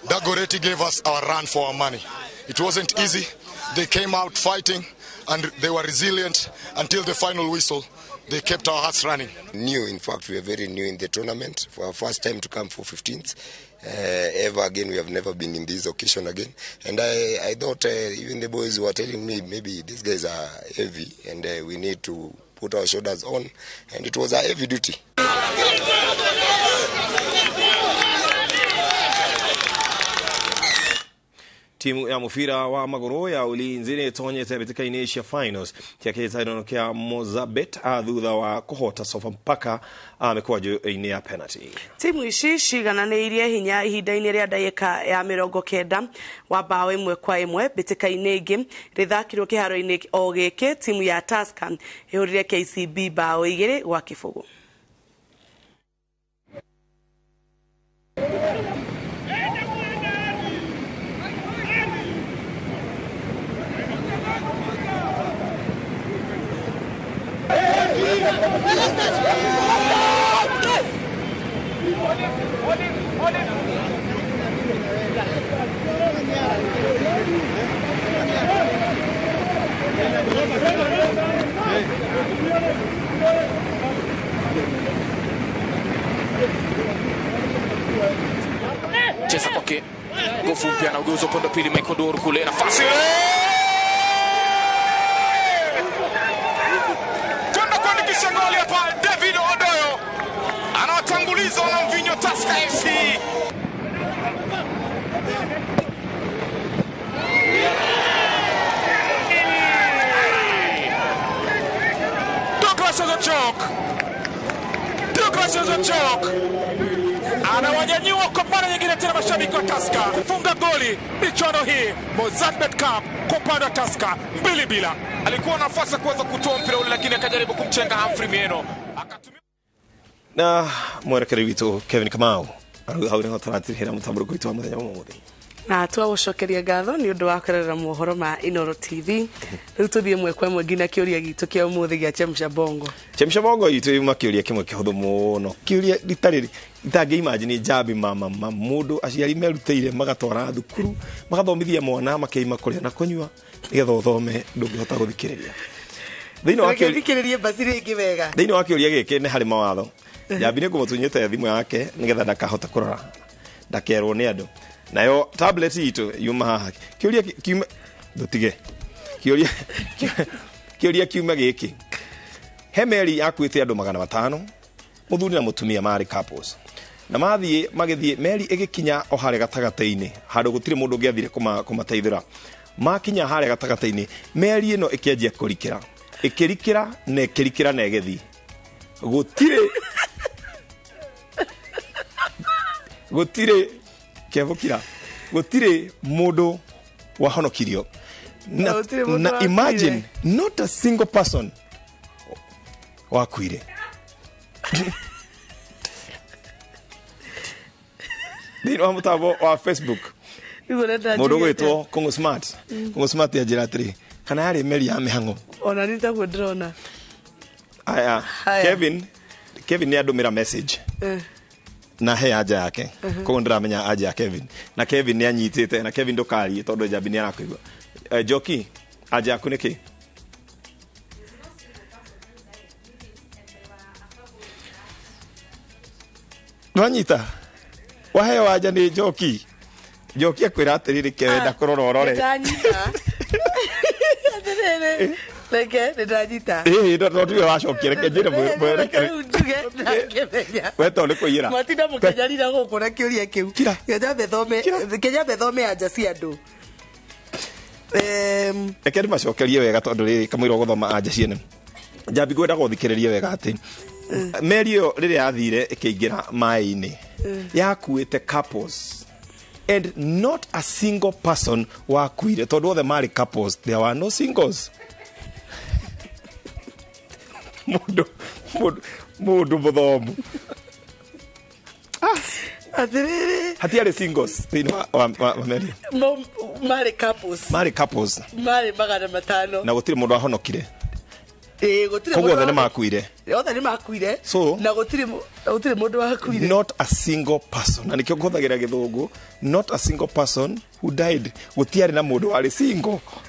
Dagoretti gave us our run for our money. It wasn't easy. They came out fighting, and they were resilient until the final whistle. They kept our hearts running. New, in fact, we are very new in the tournament. For our first time to come for 15th. Ever again, we have never been in this occasion again. And I thought even the boys were telling me maybe these guys are heavy and we need to put our shoulders on. And it was a heavy duty. Timu ya mũbira wa magũrũ ya Ulinzi nĩ ĩtonyete mbĩtĩka-inĩ cia finals cia kĩhĩtahĩtano kĩa Mozabet thutha wa kũhota Sofapaka mĩkwaju-inĩ ya penalty. Timu ici cigananĩirie hinya ihinda-inĩ rĩa ndagĩka ya 90 wa bao 1-1 mbĩtĩka-inĩ ĩngĩ rĩthakirwo kĩharo-inĩ o gĩkĩ. Timu ya Tusker ĩhũrire KCB bao 2-0. Cheza kwake gofu mpya na ugeuza upande wa pili, Michael Dor kule nafasi kwenda kuandikisha goli hapa. David Odoyo anawatanguliza na mvinyo Tusker FC. Douglas Ozochok anawanyanyua kwa mara nyingine tena mashabiki wa Tusker kufunga goli michuano hii Mozabet Cup kwa upande wa Tusker 2-2. Alikuwa na nafasi kuweza kutoa mpira ule, lakini akajaribu kumchenga Humphrey Mieno. Na mwerekeri witũ Kevin Kamau hau nĩho tũratirihĩra mũtambũrũko witũ wa mũthenya wa ũmũthĩ. Na twagũcokeria ngatho nĩ ũndũ wa kũrerera mohoro ma Inooro TV. Rĩu tũthiĩ ĩmwe kwa ĩmwe nginya kĩũria gitũ kĩa ũmũthĩ gĩa Chemsha Bongo. Chemsha Bongo itũ yuma kĩũria kĩmwe kĩhũthũ mũno, kĩũria itarĩ itangĩ imagine njambi mama ma mũndũ aciari merutĩire magatwara thukuru magathomithia mwana makeima kũrĩa na kũnyua nĩgetha ũthome ndũngĩhota gũthikĩrĩria. Thĩinĩ wa Reke thikĩrĩrie mbasi rĩngĩ wega. Thĩinĩ wa kĩũria gĩkĩ nĩ harĩ mawatho. Njambi nĩ ngũmũtunyĩte thimũ yake nĩgetha ndakahota kũrora ndakerwo nĩ andũ. Nayo tablet itũ yuma haha. Kĩũria kiuma ndũtige. Kĩũria kĩũria kiuma gĩkĩ. He meri yakuĩte andũ 500, mũthuri na mũtumia marĩ couples. Na mathiĩ magĩthiĩ meri ĩgĩkinya o harĩa gatagatĩ-inĩ handũ gũtirĩ mũndũ ũngĩathire kũmateithũra. Makinya harĩa gatagatĩ-inĩ meri ĩno ĩkĩanjia kũrikĩra. Ĩkĩrikĩra na ĩkĩrikĩra na ĩgĩthiĩ. Gũtirĩ kebũkira gũtirĩ mũndũ wahonokirio. Na, Gũtirĩ mũndũ na wakuire. Imagine not a single person wakuire. Thĩinĩ wa mũtambo wa Facebook Rĩu ũrenda mũndũ njuge ũgwĩtwo Kũng'ũ Smart. Kũng'ũ Smart anjĩra atĩrĩ kana yarĩ meri ya mĩhang'o. Ona nĩ taguo ndĩrona. Aya, Haya. Kevin nĩ andũmĩra message na he anja yake. Koguo ndĩramenya anja ya Kevin na Kevin nĩ anyitĩte na Kevin ndũkarie tondũ njambi nĩ arakũigua. Njoki, anja yaku nĩ kĩ? Nwanyita waheo anja nĩ Njoki. Njoki akwĩra atĩrĩrĩ kewenda kũrora ũrore. Nĩndanyita. Atĩrĩrĩ, reke nĩndanyita. Ĩĩ, no tiwe wacokia, reke njĩre Reke rĩu njuge ndangĩmenya. We to nĩ kũiyĩra. Mwatinda mũkĩnyarira gũkũ na kĩũria kĩu. Kenya nyambe thome anja cia andũ. Reke ndĩmacokerie wega tondũ rĩrĩ kamũira ũgũthoma anja ciene. Njambi ngwenda gũthikĩrĩria wega atĩ meri ĩyo rĩrĩa yathire ĩkĩingĩra maĩ-inĩ yakuĩte couples and not a single person wakuire tondũ othe marĩ couples, there were no singles. Mũndũ mũthomu. Atĩrĩrĩ. Hatiarĩ singles thĩinĩ wa meri. Marĩ couples. Marĩ couples. Marĩ 500. Na gũtirĩ mũndũ wahonokire. Ĩĩ, gũtirĩ Koguo mũndũ othe nĩ makuire. Othe nĩ makuire. So, na gũtirĩ mũndũ wakuire. Not a single person. Na nĩkĩo ngũhũthagĩra gĩthũngũ, not a single person who died. Gũtiarĩ na mũndũ warĩ single.